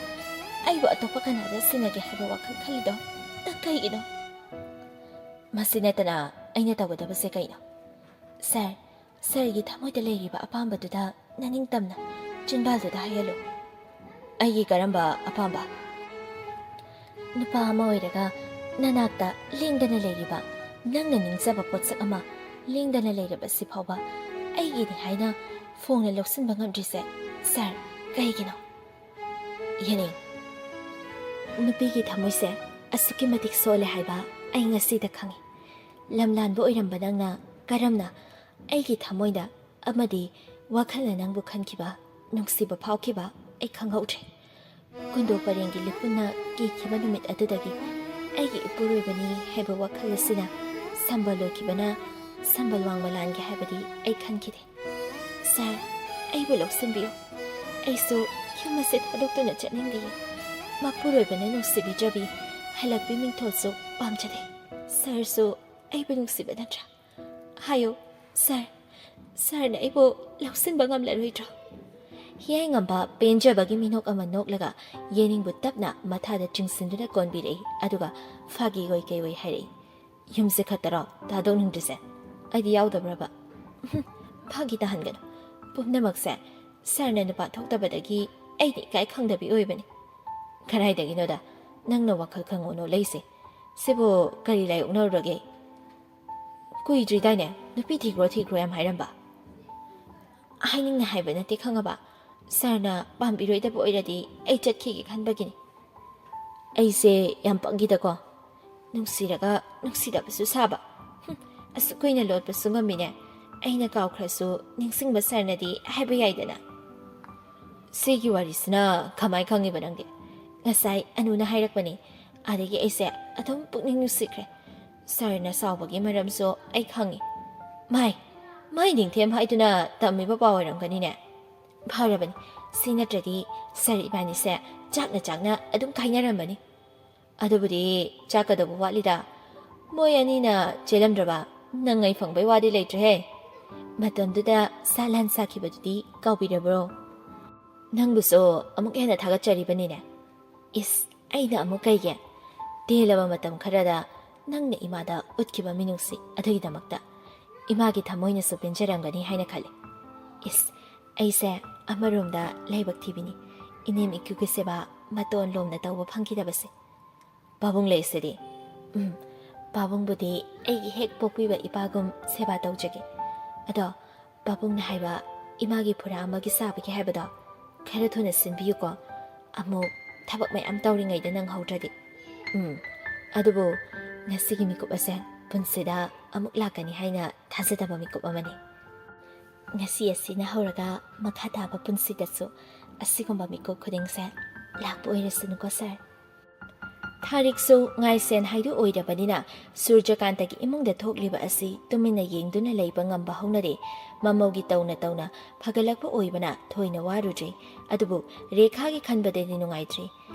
ꯑꯩꯕꯨ ꯑꯇꯣꯞꯄ ꯀꯅꯥꯗ ꯁꯤꯟꯅꯒꯦ ꯍꯥꯏꯕ ꯋꯥꯈꯜ ꯈꯜꯂꯤꯗꯣ ꯅꯪ ꯀꯩꯒꯤꯅꯣ? ꯃꯁꯤ ꯅꯠꯇꯅ ꯑꯩꯅ ꯇꯧꯒꯗꯕꯁꯦ ꯀꯩꯅꯣ? ꯁꯥꯔ, ꯁꯥꯔꯒꯤ ꯊꯃꯣꯏꯗ ꯂꯩꯔꯤꯕ ꯑꯄꯥꯝꯕꯗꯨꯗ ꯅꯅꯤꯡꯇꯝꯅ ꯆꯤꯟꯕꯥꯜꯗꯨꯗ ꯍꯥꯏꯍꯜꯂꯨ꯫ ꯑꯩꯒꯤ ꯀꯔꯝꯕ ꯑꯄꯥꯝꯕ? ꯅꯨꯄꯥ ꯑꯃ ꯑꯣꯏꯔꯒ ꯅꯅꯥꯛꯇ ꯂꯦꯡꯗꯅ ꯂꯩꯔꯤꯕ, ꯅꯪꯅ ꯅꯤꯡꯖꯕ ꯄꯣꯠꯁꯛ ꯑꯃ ꯂꯦꯡꯗꯅ ꯂꯩꯔꯕꯁꯤ ꯐꯥꯎꯕ ꯑꯩꯒꯤꯅꯤ ꯍꯥꯏꯅ ꯐꯣꯡꯅ ꯂꯧꯁꯤꯟꯕ ꯉꯝꯗ꯭ꯔꯤꯁꯦ, ꯁꯥꯔ, ꯀꯩꯒꯤꯅꯣ? ꯌꯦꯅꯤꯡ, ꯅꯨꯄꯤꯒꯤ ꯊꯃꯣꯏꯁꯦ ꯑꯁꯨꯛꯀꯤ ꯃꯇꯤꯛ ꯁꯣꯜꯂꯦ ꯍꯥꯏꯕ ꯑꯩ ꯉꯁꯤꯗ ꯈꯪꯉꯤ꯫ ꯂꯝꯂꯥꯟꯕ ꯑꯣꯏꯔꯝꯕ ꯅꯪꯅ ꯀꯔꯝꯅ ꯑꯩꯒꯤ ꯊꯃꯣꯏꯗ ꯑꯃꯗꯤ ꯋꯥꯈꯜꯅ ꯅꯪꯕꯨ ꯈꯟꯈꯤꯕ, ꯅꯨꯡꯁꯤꯕ ꯐꯥꯎꯈꯤꯕ ꯑꯩ ꯈꯪꯍꯧꯗ꯭ꯔꯦ꯫ ꯀꯨꯟꯗꯣ ꯄꯔꯦꯡꯒꯤ ꯂꯤꯄꯨꯟꯅ ꯀꯤꯈꯤꯕ ꯅꯨꯃꯤꯠ ꯑꯗꯨꯗꯒꯤ ꯑꯩꯒꯤ ꯏꯄꯨꯔꯣꯏꯕꯅꯤ ꯍꯥꯏꯕ ꯋꯥꯈꯜ ꯑꯁꯤꯅ ꯁꯝꯕꯜ ꯑꯣꯏꯈꯤꯕꯅ ꯁꯝꯕꯜ ꯋꯥꯡꯃ ꯂꯥꯟꯒꯦ ꯍꯥꯏꯕꯗꯤ ꯑꯩ ꯈꯟꯈꯤꯗꯦ꯫ ꯁꯥꯔ, ꯑꯩꯕꯨ ꯂꯧꯁꯤꯟꯕꯤꯌꯨ꯫ ꯑꯩꯁꯨ ꯌꯨꯝ ꯑꯁꯤ ꯊꯥꯗꯣꯛꯇꯨꯅ ꯆꯠꯅꯤꯡꯗꯤꯌꯦ꯫ ꯃꯄꯨꯔꯣꯏꯕꯅ ꯅꯨꯡꯁꯤꯕꯤꯗ꯭ꯔꯕꯤ ꯍꯜꯂꯛꯄꯤ ꯃꯤꯡꯊꯣꯜꯁꯨ ꯄꯥꯝꯖꯗꯦ꯫ ꯁꯥꯔꯁꯨ ꯑꯩꯕꯨ ꯅꯨꯡꯁꯤꯕ ꯅꯠꯇ꯭ꯔꯥ? ꯍꯥꯏꯌꯨ, ꯁꯥꯔ꯫ ꯁꯥꯔꯅ ꯑꯩꯕꯨ ꯂꯧꯁꯤꯟꯕ ꯉꯝꯂꯔꯣꯏꯗ꯭ꯔꯣ? ꯍꯤꯌꯥꯏꯉꯝꯕ ꯄꯦꯟꯖꯕꯒꯤ ꯃꯤꯅꯣꯛ ꯑꯃ ꯅꯣꯛꯂꯒ ꯌꯦꯅꯤꯡꯕꯨ ꯇꯞꯅ ꯃꯊꯥꯗ ꯆꯤꯡꯁꯤꯟꯗꯨꯅ ꯀꯣꯟꯕꯤꯔꯛꯏ, ꯑꯗꯨꯒ ꯐꯥꯒꯤ ꯑꯣꯏ ꯀꯩ ꯑꯣꯏ ꯍꯥꯏꯔꯛꯏ, "ꯌꯨꯝꯁꯦ ꯈꯛꯇꯔꯣ ꯊꯥꯗꯣꯛꯅꯤꯡꯗ꯭ꯔꯤꯁꯦ? ꯑꯩꯗꯤ ꯌꯥꯎꯗꯕ꯭ꯔꯕ?" "ꯐꯥꯒꯤ ꯇꯥꯍꯟꯒꯅꯨ꯫ ꯄꯨꯝꯅꯃꯛꯁꯦ ꯁꯥꯔꯅ ꯅꯨꯄꯥ ꯊꯣꯛꯇꯕꯗꯒꯤ ꯑꯩꯅ ꯏꯀꯥꯏ ꯈꯪꯗꯕꯤ ꯑꯣꯏꯕꯅꯤ꯫" "ꯀꯗꯥꯏꯗꯒꯤꯅꯣꯗ, ꯅꯪꯅ ꯋꯥꯈꯜ ꯈꯪꯉꯣ ꯅꯣꯛꯂꯛꯏꯁꯦ? ꯁꯤꯕꯨ ꯀꯔꯤ ꯂꯥꯏꯑꯣꯛꯅꯔꯨꯔꯒꯦ? ꯀꯨꯏꯗ꯭ꯔꯤꯗꯥꯏꯅꯦ ꯅꯨꯄꯤ ꯊꯤꯈ꯭ꯔꯣ ꯊꯤꯈ꯭ꯔꯣ ꯌꯥꯝ ꯍꯥꯏꯔꯝꯕ?" "ꯍꯥꯏꯅꯤꯡꯅ ꯍꯥꯏꯕ ꯅꯠꯇꯦ, ꯈꯪꯉꯕ? ꯁꯥꯔꯅ ꯄꯥꯝꯕꯤꯔꯣꯏꯗꯕ ꯑꯣꯏꯔꯗꯤ ꯑꯩ ꯆꯠꯈꯤꯒꯦ ꯈꯟꯕꯒꯤꯅꯤ꯫" "ꯑꯩꯁꯦ ꯌꯥꯝ ꯄꯪꯈꯤꯗꯀꯣ꯫ ꯅꯨꯡꯁꯤꯔꯒ ꯅꯨꯡꯁꯤꯗꯕꯁꯨ ꯁꯥꯕ, ꯑꯁꯨꯛ ꯀꯨꯏꯅ ꯂꯣꯠꯄꯁꯨ ꯉꯝꯃꯤꯅꯦ꯫ ꯑꯩꯅ ꯀꯥꯎꯈ꯭ꯔꯁꯨ ꯅꯤꯡꯁꯤꯡꯕ ꯁꯥꯔꯅꯗꯤ ꯍꯥꯏꯕ ꯌꯥꯏꯗꯅ꯫ ꯁꯤꯒꯤ ꯋꯥꯔꯤꯁꯤꯅ ꯀꯃꯥꯏ ꯈꯪꯉꯤꯕ ꯅꯪꯗꯤ? ꯉꯁꯥꯏ ꯑꯅꯨꯅ ꯍꯥꯏꯔꯛꯄꯅꯤ꯫ ꯑꯗꯒꯤ ꯑꯩꯁꯦ ꯑꯗꯨꯝ ꯄꯨꯛꯅꯤꯡ ꯅꯨꯡꯁꯤꯈ꯭ꯔꯦ꯫ ꯁꯥꯔꯅ ꯁꯥꯎꯕꯒꯤ ꯃꯔꯝꯁꯨ ꯑꯩ ꯈꯪꯉꯤ꯫ ꯃꯥꯏ, ꯃꯥꯏ ꯅꯤꯡꯊꯦꯝ ꯍꯥꯏꯗꯨꯅ ꯇꯝꯃꯤꯕ ꯄꯥꯎ ꯑꯣꯏꯔꯝꯒꯅꯤꯅꯦ꯫ ꯐꯔꯕꯅꯤ꯫ ꯁꯤ ꯅꯠꯇ꯭ꯔꯗꯤ ꯁꯥꯔ ꯏꯕꯥꯅꯤꯁꯦ ꯆꯥꯛꯅ ꯆꯥꯛꯅ ꯑꯗꯨꯝ ꯀꯥꯏꯅꯔꯝꯃꯅꯤ꯫ ꯑꯗꯨꯕꯨꯗꯤ ꯆꯥꯛꯀꯗꯧꯕ ꯋꯥꯠꯂꯤꯗ꯫ ꯃꯣꯏ ꯑꯅꯤꯅ ꯆꯦꯜꯂꯝꯗ꯭ꯔꯕ? ꯅꯪ ꯑꯩ ꯐꯪꯕꯩ ꯋꯥꯗꯤ ꯂꯩꯇ꯭ꯔꯦꯍꯦ꯫ ꯃꯇꯝꯗꯨꯗ ꯁꯥ ꯂꯥꯟ ꯁꯥꯈꯤꯕꯗꯨꯗꯤ ꯀꯥꯎꯕꯤꯔꯕ꯭ꯔꯣ? ꯅꯪꯕꯨꯁꯨ ꯑꯃꯨꯛ ꯍꯦꯟꯅ ꯊꯥꯒꯠꯆꯔꯤꯕꯅꯤꯅꯦ꯫ ꯏꯁ, ꯑꯩꯅ ꯑꯃꯨꯛ ꯀꯩꯒꯤ? ꯇꯦꯜꯂꯕ ꯃꯇꯝ ꯈꯔꯗ ꯅꯪꯅ ꯏꯃꯥꯗ ꯎꯠꯈꯤꯕ ꯃꯤꯅꯨꯡꯁꯤ ꯑꯗꯨꯒꯤꯗꯃꯛꯇ ꯏꯃꯥꯒꯤ ꯊꯃꯣꯏꯅꯁꯨ ꯄꯦꯟꯖꯔꯝꯒꯅꯤ ꯍꯥꯏꯅ ꯈꯜꯂꯤ꯫ ꯏꯁ, ꯑꯩꯁꯦ ꯑꯃꯔꯣꯝꯗ ꯂꯥꯏꯕꯛ ꯊꯤꯕꯤꯅꯤ, ꯏꯅꯦꯝ ꯏꯀꯨꯒꯤ ꯁꯦꯕꯥ ꯃꯇꯣꯟ ꯂꯣꯝꯅ ꯇꯧꯕ ꯐꯪꯈꯤꯗꯕꯁꯦ꯫ ꯄꯥꯕꯨꯡ ꯂꯩꯁꯤꯗꯤ꯫ ꯎꯝ, ꯄꯥꯕꯨꯡꯕꯨꯗꯤ ꯑꯩꯒꯤ ꯍꯦꯛ ꯄꯣꯛꯄꯤꯕ ꯏꯄꯥꯒꯨꯝ ꯁꯦꯕꯥ ꯇꯧꯖꯒꯦ꯫ ꯑꯗꯣ ꯄꯥꯕꯨꯡꯅ ꯍꯥꯏꯕ ꯏꯃꯥꯒꯤ ꯐꯨꯔꯥ ꯑꯃꯒꯤ ꯁꯥꯕꯒꯤ ꯍꯥꯏꯕꯗꯣ ꯈꯔ ꯊꯨꯅ ꯁꯤꯟꯕꯤꯌꯨꯀꯣ꯫ ꯑꯃꯨꯛ ꯊꯕꯛ ꯃꯌꯥꯝ ꯇꯧꯔꯤꯉꯩꯗ ꯅꯪꯍꯧꯗ꯭ꯔꯗꯤ꯫ ꯎꯝ, ꯑꯗꯨꯕꯨ ꯉꯁꯤꯒꯤ ꯃꯤꯀꯨꯞ ꯑꯁꯦ ꯄꯨꯟꯁꯤꯗ ꯑꯃꯨꯛ ꯂꯥꯛꯀꯅꯤ ꯍꯥꯏꯅ ꯊꯥꯖꯗꯕ ꯃꯤꯀꯨꯞ ꯑꯃꯅꯤ꯫ ꯉꯁꯤ ꯑꯁꯤꯅ ꯍꯧꯔꯒ ꯃꯈꯥ ꯇꯥꯕ ꯄꯨꯟꯁꯤꯗꯁꯨ ꯑꯁꯤꯒꯨꯝꯕ ꯃꯤꯀꯨꯞ ꯈꯨꯗꯤꯡꯁꯦ ꯂꯥꯛꯄ ꯑꯣꯏꯔꯁꯅꯨꯀꯣ ꯁꯥꯔ꯫ ꯊꯥꯔꯤꯛꯁꯨ ꯉꯥꯏꯁꯦꯟ ꯍꯥꯏꯗꯨ ꯑꯣꯏꯔꯕꯅꯤꯅ ꯁꯨꯔꯖꯀꯥꯟꯇꯒꯤ ꯏꯃꯨꯡꯗ ꯊꯣꯛꯂꯤꯕ ꯑꯁꯤ ꯇꯨꯃꯤꯟꯅ ꯌꯦꯡꯗꯨꯅ ꯂꯩꯕ ꯉꯝꯕ ꯍꯧꯅꯗꯦ꯫ ꯃꯃꯧꯒꯤ ꯇꯧꯅ ꯇꯧꯅ ꯐꯒꯠꯂꯛꯄ ꯑꯣꯏꯕꯅ ꯊꯣꯏꯅ ꯋꯥꯔꯨꯗ꯭ꯔꯦ꯫ ꯑꯗꯨꯕꯨ ꯔꯦꯈꯥꯒꯤ ꯈꯟꯕꯗꯗꯤ ꯅꯨꯡꯉꯥꯏꯇ꯭ꯔꯤ꯫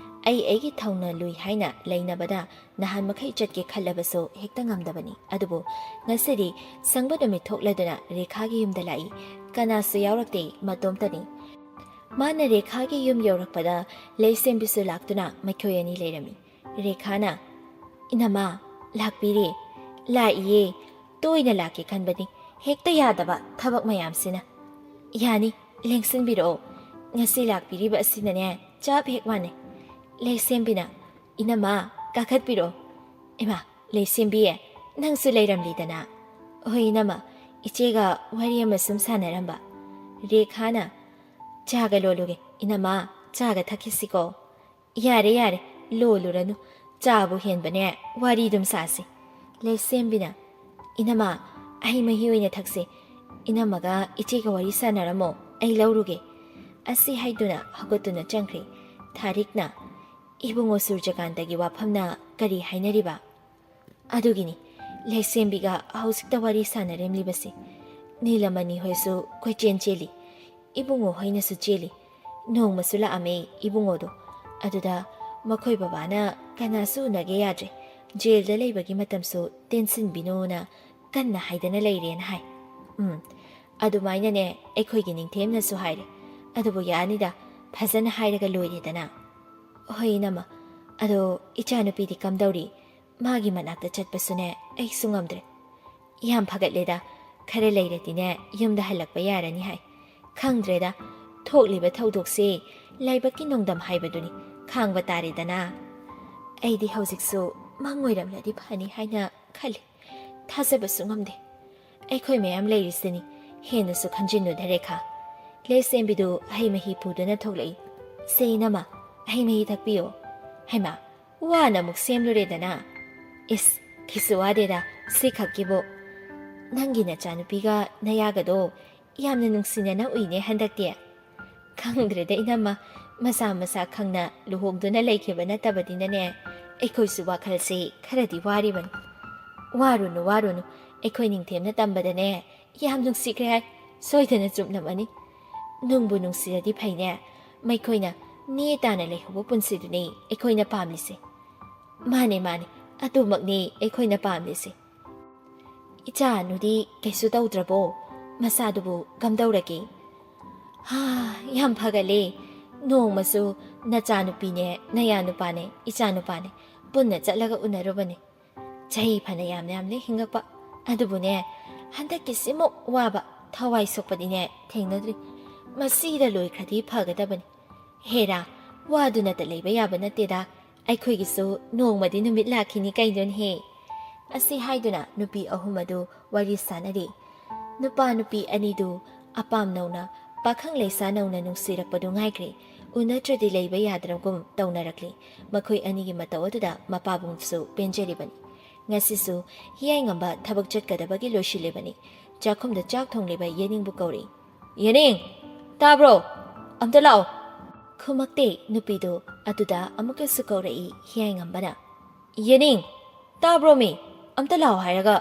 ꯑꯩ ꯑꯩꯒꯤ ꯊꯧꯅ ꯂꯨꯏ ꯍꯥꯏꯅ ꯂꯩꯅꯕꯗ ꯅꯍꯥꯟ ꯃꯈꯩ ꯆꯠꯀꯦ ꯈꯜꯂꯕꯁꯨ ꯍꯦꯛꯇ ꯉꯝꯗꯕꯅꯤ꯫ ꯑꯗꯨꯕꯨ ꯉꯁꯤꯗꯤ ꯁꯪꯕ ꯅꯨꯃꯤꯠ ꯊꯣꯛꯂꯗꯨꯅ ꯔꯦꯈꯥꯒꯤ ꯌꯨꯝꯗ ꯂꯥꯛꯏ꯫ ꯀꯅꯥꯁꯨ ꯌꯥꯎꯔꯛꯇꯦ, ꯃꯇꯣꯝꯇꯅꯤ꯫ ꯃꯥꯅ ꯔꯦꯈꯥꯒꯤ ꯌꯨꯝ ꯌꯧꯔꯛꯄꯗ ꯂꯩꯁꯦꯝꯕꯤꯁꯨ ꯂꯥꯛꯇꯨꯅ ꯃꯈꯣꯏ ꯑꯅꯤ ꯂꯩꯔꯝꯃꯤ꯫ ꯔꯦꯈꯥꯅ, "ꯏꯅꯝꯃ, ꯂꯥꯛꯄꯤꯔꯦ?" "ꯂꯥꯛꯏꯌꯦ꯫ ꯇꯣꯏꯅ ꯂꯥꯛꯀꯦ ꯈꯟꯕꯅꯤ꯫ ꯍꯦꯛꯇ ꯌꯥꯗꯕ ꯊꯕꯛ ꯃꯌꯥꯝꯁꯤꯅ꯫" "ꯌꯥꯅꯤ, ꯂꯦꯡꯁꯤꯟꯕꯤꯔꯛꯑꯣ꯫ ꯉꯁꯤ ꯂꯥꯛꯄꯤꯔꯤꯕ ꯑꯁꯤꯅꯅꯦ ꯆꯞ ꯍꯦꯛ ꯃꯥꯟꯅꯩ꯫" ꯂꯩꯁꯦꯝꯕꯤꯅ, "ꯏꯅꯝꯃ, ꯀꯥꯈꯠꯄꯤꯔꯛꯑꯣ꯫" "ꯏꯃꯥ, ꯂꯩꯁꯦꯝꯕꯤ, ꯅꯪꯁꯨ ꯂꯩꯔꯝꯂꯤꯗꯅ?" "ꯍꯣꯏ ꯏꯅꯝꯃ, ꯏꯆꯦꯒ ꯋꯥꯔꯤ ꯑꯃ ꯁꯨꯝ ꯁꯥꯟꯅꯔꯝꯕ꯫" ꯔꯦꯈꯥꯅ, "ꯆꯥꯒ ꯂꯣꯜꯂꯨꯒꯦ ꯏꯅꯝꯃ, ꯆꯥꯒ ꯊꯛꯈꯤꯁꯤꯀꯣ꯫" "ꯌꯥꯔꯦ, ꯌꯥꯔꯦ, ꯂꯣꯜꯂꯨꯔꯅꯨ꯫ ꯆꯥꯕꯨ ꯍꯦꯟꯕꯅꯦ, ꯋꯥꯔꯤ ꯑꯗꯨꯝ ꯁꯥꯁꯤ꯫" ꯂꯩꯁꯦꯝꯕꯤꯅ, "ꯏꯅꯝꯃ, ꯑꯍꯩ ꯃꯍꯤ ꯑꯣꯏꯅ ꯊꯛꯁꯤ꯫ ꯏꯅꯝꯃꯒ ꯏꯆꯦꯒ ꯋꯥꯔꯤ ꯁꯥꯟꯅꯔꯝꯃꯣ, ꯑꯩ ꯂꯧꯔꯨꯒꯦ"꯫ ꯑꯁꯤ ꯍꯥꯏꯗꯨꯅ ꯍꯧꯒꯠꯇꯨꯅ ꯆꯪꯈ꯭ꯔꯦ꯫ ꯊꯥꯔꯤꯛꯅ, "ꯏꯕꯨꯡꯉꯣ ꯁꯨꯔꯖꯀꯥꯟꯇꯒꯤ ꯋꯥꯐꯝꯅ ꯀꯔꯤ ꯍꯥꯏꯅꯔꯤꯕ?" "ꯑꯗꯨꯒꯤꯅꯤ ꯂꯩꯁꯦꯝꯕꯤꯒ ꯍꯧꯖꯤꯛꯇ ꯋꯥꯔꯤ ꯁꯥꯟꯅꯔꯦꯝꯂꯤꯕꯁꯤ꯫ ꯅꯤꯂꯃꯅꯤ ꯍꯣꯏꯁꯨ ꯀꯣꯏꯆꯦꯟ ꯆꯦꯜꯂꯤ꯫ ꯏꯕꯨꯡꯉꯣ ꯍꯣꯏꯅꯁꯨ ꯆꯦꯜꯂꯤ꯫ ꯅꯣꯡꯃꯁꯨ ꯂꯥꯛꯑꯝꯃꯦ ꯏꯕꯨꯡꯉꯣꯗꯣ꯫ ꯑꯗꯨꯗ ꯃꯈꯣꯏ ꯕꯕꯥꯅ ꯀꯅꯥꯁꯨ ꯎꯅꯒꯦ ꯌꯥꯗ꯭ꯔꯦ, ꯖꯦꯜꯗ ꯂꯩꯕꯒꯤ ꯃꯇꯝꯁꯨ ꯇꯦꯟꯁꯤꯟꯕꯤꯅꯨꯅ ꯀꯟꯅ ꯍꯥꯏꯗꯅ ꯂꯩꯔꯦꯅ ꯍꯥꯏ"꯫ "ꯎꯝ, ꯑꯗꯨꯃꯥꯏꯅꯅꯦ ꯑꯩꯈꯣꯏꯒꯤ ꯅꯤꯡꯊꯦꯝꯅꯁꯨ ꯍꯥꯏꯔꯦ꯫ ꯑꯗꯨꯕꯨ ꯌꯥꯅꯤꯗ, ꯐꯖꯅ ꯍꯥꯏꯔꯒ ꯂꯣꯏꯔꯦꯗꯅ"꯫ "ꯍꯣꯏ ꯏꯅꯝꯃ, ꯑꯗꯣ ꯏꯆꯥꯅꯨꯄꯤꯗꯤ ꯀꯝꯗꯧꯔꯤ? ꯃꯥꯒꯤ ꯃꯅꯥꯛꯇ ꯆꯠꯄꯁꯨꯅꯦ ꯑꯩꯁꯨ ꯉꯝꯗ꯭ꯔꯦ"꯫ "ꯌꯥꯝ ꯐꯒꯠꯂꯦꯗ, ꯈꯔ ꯂꯩꯔꯗꯤꯅꯦ ꯌꯨꯝꯗ ꯍꯜꯂꯛꯄ ꯌꯥꯔꯅꯤ ꯍꯥꯏ"꯫ "ꯈꯪꯗ꯭ꯔꯦꯗ, ꯊꯣꯛꯂꯤꯕ ꯊꯧꯗꯣꯛꯁꯦ ꯂꯥꯏꯕꯛꯀꯤ ꯅꯣꯡꯗꯝ ꯍꯥꯏꯕꯗꯨꯅꯤ, ꯈꯥꯡꯕ ꯇꯥꯔꯦꯗꯅ"꯫ "ꯑꯩꯗꯤ ꯍꯧꯖꯤꯛꯁꯨ ꯃꯪ ꯑꯣꯏꯔꯝꯂꯗꯤ ꯐꯅꯤ ꯍꯥꯏꯅ ꯈꯜꯂꯤ, ꯊꯥꯖꯕꯁꯨ ꯉꯝꯗꯦ"꯫ "ꯑꯩꯈꯣꯏ ꯃꯌꯥꯝ ꯂꯩꯔꯤꯁꯤꯅꯤ, ꯍꯦꯟꯅꯁꯨ ꯈꯟꯖꯤꯟꯅꯨꯗ ꯔꯦꯈꯥ"꯫ ꯂꯩꯁꯦꯝꯕꯤꯗꯨ ꯍꯩ ꯃꯍꯤ ꯄꯨꯗꯨꯅ ꯊꯣꯛꯂꯛꯏ꯫ "ꯁꯦ ꯏꯅꯝꯃ, ꯍꯩ ꯃꯍꯤ ꯊꯛꯄꯤꯌꯣ"꯫ "ꯍꯩꯃꯥ, ꯋꯥꯅ ꯑꯃꯨꯛ ꯁꯦꯝꯂꯨꯔꯦꯗꯅ"꯫ "ꯏꯁ, ꯀꯩꯁꯨ ꯋꯥꯗꯦꯗ, ꯁꯤ ꯈꯛꯀꯤꯕꯨ"꯫ "ꯅꯪꯒꯤ ꯅꯆꯥꯅꯨꯄꯤꯒ ꯅꯌꯥꯒꯗꯣ ꯌꯥꯝꯅ ꯅꯨꯡꯁꯤꯅꯅ ꯎꯏꯅꯦ ꯍꯟꯗꯛꯇꯤ"꯫ "ꯈꯪꯗ꯭ꯔꯦꯗ ꯏꯅꯝꯃ, ꯃꯁꯥ ꯃꯁꯥ ꯈꯪꯅ ꯂꯨꯍꯣꯡꯗꯨꯅ ꯂꯩꯈꯤꯕ ꯅꯠꯇꯕꯅꯤꯅꯅꯦ, ꯑꯩꯈꯣꯏꯁꯨ ꯋꯥꯈꯜꯁꯤ ꯈꯔꯗꯤ ꯋꯥꯔꯤꯕꯅꯤ"꯫ "ꯋꯥꯔꯨꯅꯨ, ꯋꯥꯔꯨꯅꯨ, ꯑꯩꯈꯣꯏ ꯅꯤꯡꯊꯦꯝꯅ ꯇꯝꯕꯗꯅꯦ ꯌꯥꯝ ꯅꯨꯡꯁꯤꯈ꯭ꯔꯦ ꯍꯥꯏ, ꯁꯣꯏꯗꯅ ꯆꯨꯝꯂꯝꯃꯅꯤ꯫ ꯅꯨꯡꯕꯨ ꯅꯨꯡꯁꯤꯔꯗꯤ ꯐꯩꯅꯦ, ꯃꯈꯣꯏꯅ ꯅꯦ ꯇꯥꯅ ꯂꯩꯍꯧꯕ ꯄꯨꯟꯁꯤꯗꯨꯅꯤ ꯑꯩꯈꯣꯏꯅ ꯄꯥꯝꯂꯤꯁꯦ"꯫ "ꯃꯥꯅꯦ, ꯃꯥꯅꯦ, ꯑꯗꯨꯃꯛꯅꯦ ꯑꯩꯈꯣꯏꯅ ꯄꯥꯝꯂꯤꯁꯦ"꯫ "ꯏꯆꯥ ꯑꯅꯨꯗꯤ ꯀꯩꯁꯨ ꯇꯧꯗ꯭ꯔꯕꯣ? ꯃꯁꯥꯗꯨꯕꯨ ꯀꯝꯗꯧꯔꯒꯦ?" "ꯍꯥ, ꯌꯥꯝ ꯐꯒꯠꯂꯦ꯫ ꯅꯣꯡꯃꯁꯨ ꯅꯆꯥꯅꯨꯄꯤꯅꯦ, ꯅꯌꯥꯅꯨꯄꯥꯅꯦ, ꯏꯆꯥꯅꯨꯄꯥꯅꯦ ꯄꯨꯟꯅ ꯆꯠꯂꯒ ꯎꯅꯔꯨꯕꯅꯦ꯫ ꯆꯍꯤ ꯐꯅ ꯌꯥꯝ ꯌꯥꯝꯅ ꯍꯤꯡꯉꯛꯄ, ꯑꯗꯨꯕꯨꯅꯦ, ꯍꯟꯗꯛꯀꯤꯁꯤꯃꯨꯛ ꯋꯥꯕ, ꯊꯋꯥꯏ ꯁꯣꯛꯄꯗꯤꯅꯦ ꯊꯦꯡꯅꯗ꯭ꯔꯤ꯫ ꯃꯁꯤꯗ ꯂꯣꯏꯈ꯭ꯔꯗꯤ ꯐꯒꯗꯕꯅꯤ꯫ ꯍꯦꯔꯥ, ꯋꯥꯗꯨꯅꯇ ꯂꯩꯕ ꯌꯥꯕ ꯅꯠꯇꯦꯗ꯫ ꯑꯩꯈꯣꯏꯒꯤꯁꯨ ꯅꯣꯡꯃꯗꯤ ꯅꯨꯃꯤꯠ ꯂꯥꯛꯈꯤꯅꯤ ꯀꯩꯅꯣꯅꯦꯍꯦ"꯫ ꯑꯁꯤ ꯍꯥꯏꯗꯨꯅ ꯅꯨꯄꯤ ꯑꯍꯨꯝ ꯑꯗꯨ ꯋꯥꯔꯤ ꯁꯥꯟꯅꯔꯤ꯫ ꯅꯨꯄꯥ ꯅꯨꯄꯤ ꯑꯅꯤꯗꯨ ꯑꯄꯥꯝ ꯅꯧꯅ ꯄꯥꯈꯪ ꯂꯩꯁꯥ ꯅꯧꯅ ꯅꯨꯡꯁꯤꯔꯛꯄꯗꯨ ꯉꯥꯏꯈ꯭ꯔꯦ꯫ ꯎꯅꯗ꯭ꯔꯗꯤ ꯂꯩꯕ ꯌꯥꯗ꯭ꯔꯒꯨꯝ ꯇꯧꯅꯔꯛꯂꯤ꯫ ꯃꯈꯣꯏ ꯑꯅꯤꯒꯤ ꯃꯇꯧ ꯑꯗꯨꯗ ꯃꯄꯥꯕꯨꯡꯁꯨ ꯄꯦꯟꯖꯔꯤꯕꯅꯤ꯫ ꯉꯁꯤꯁꯨ ꯍꯤꯌꯥꯏꯉꯝꯕ ꯊꯕꯛ ꯆꯠꯀꯗꯕꯒꯤ ꯂꯣꯏꯁꯤꯜꯂꯤꯕꯅꯤ꯫ ꯆꯥꯛꯈꯨꯝꯗ ꯆꯥꯛ ꯊꯣꯡꯂꯤꯕ ꯌꯦꯅꯤꯡꯕꯨ ꯀꯧꯔꯤ꯫ "ꯌꯦꯅꯤꯡ! ꯇꯥꯕ꯭ꯔꯣ? ꯑꯝꯇ ꯂꯥꯛꯑꯣ!" ꯈꯨꯃꯛꯇꯦ ꯅꯨꯄꯤꯗꯨ꯫ ꯑꯗꯨꯗ ꯑꯃꯨꯛꯀꯁꯨ ꯀꯧꯔꯛꯏ ꯍꯤꯌꯥꯏꯉꯝꯕꯅ꯫ "ꯌꯦꯅꯤꯡ! ꯇꯥꯕ꯭ꯔꯣ ꯃꯤ? ꯑꯝꯇ ꯂꯥꯛꯑꯣ ꯍꯥꯏꯔꯒ!"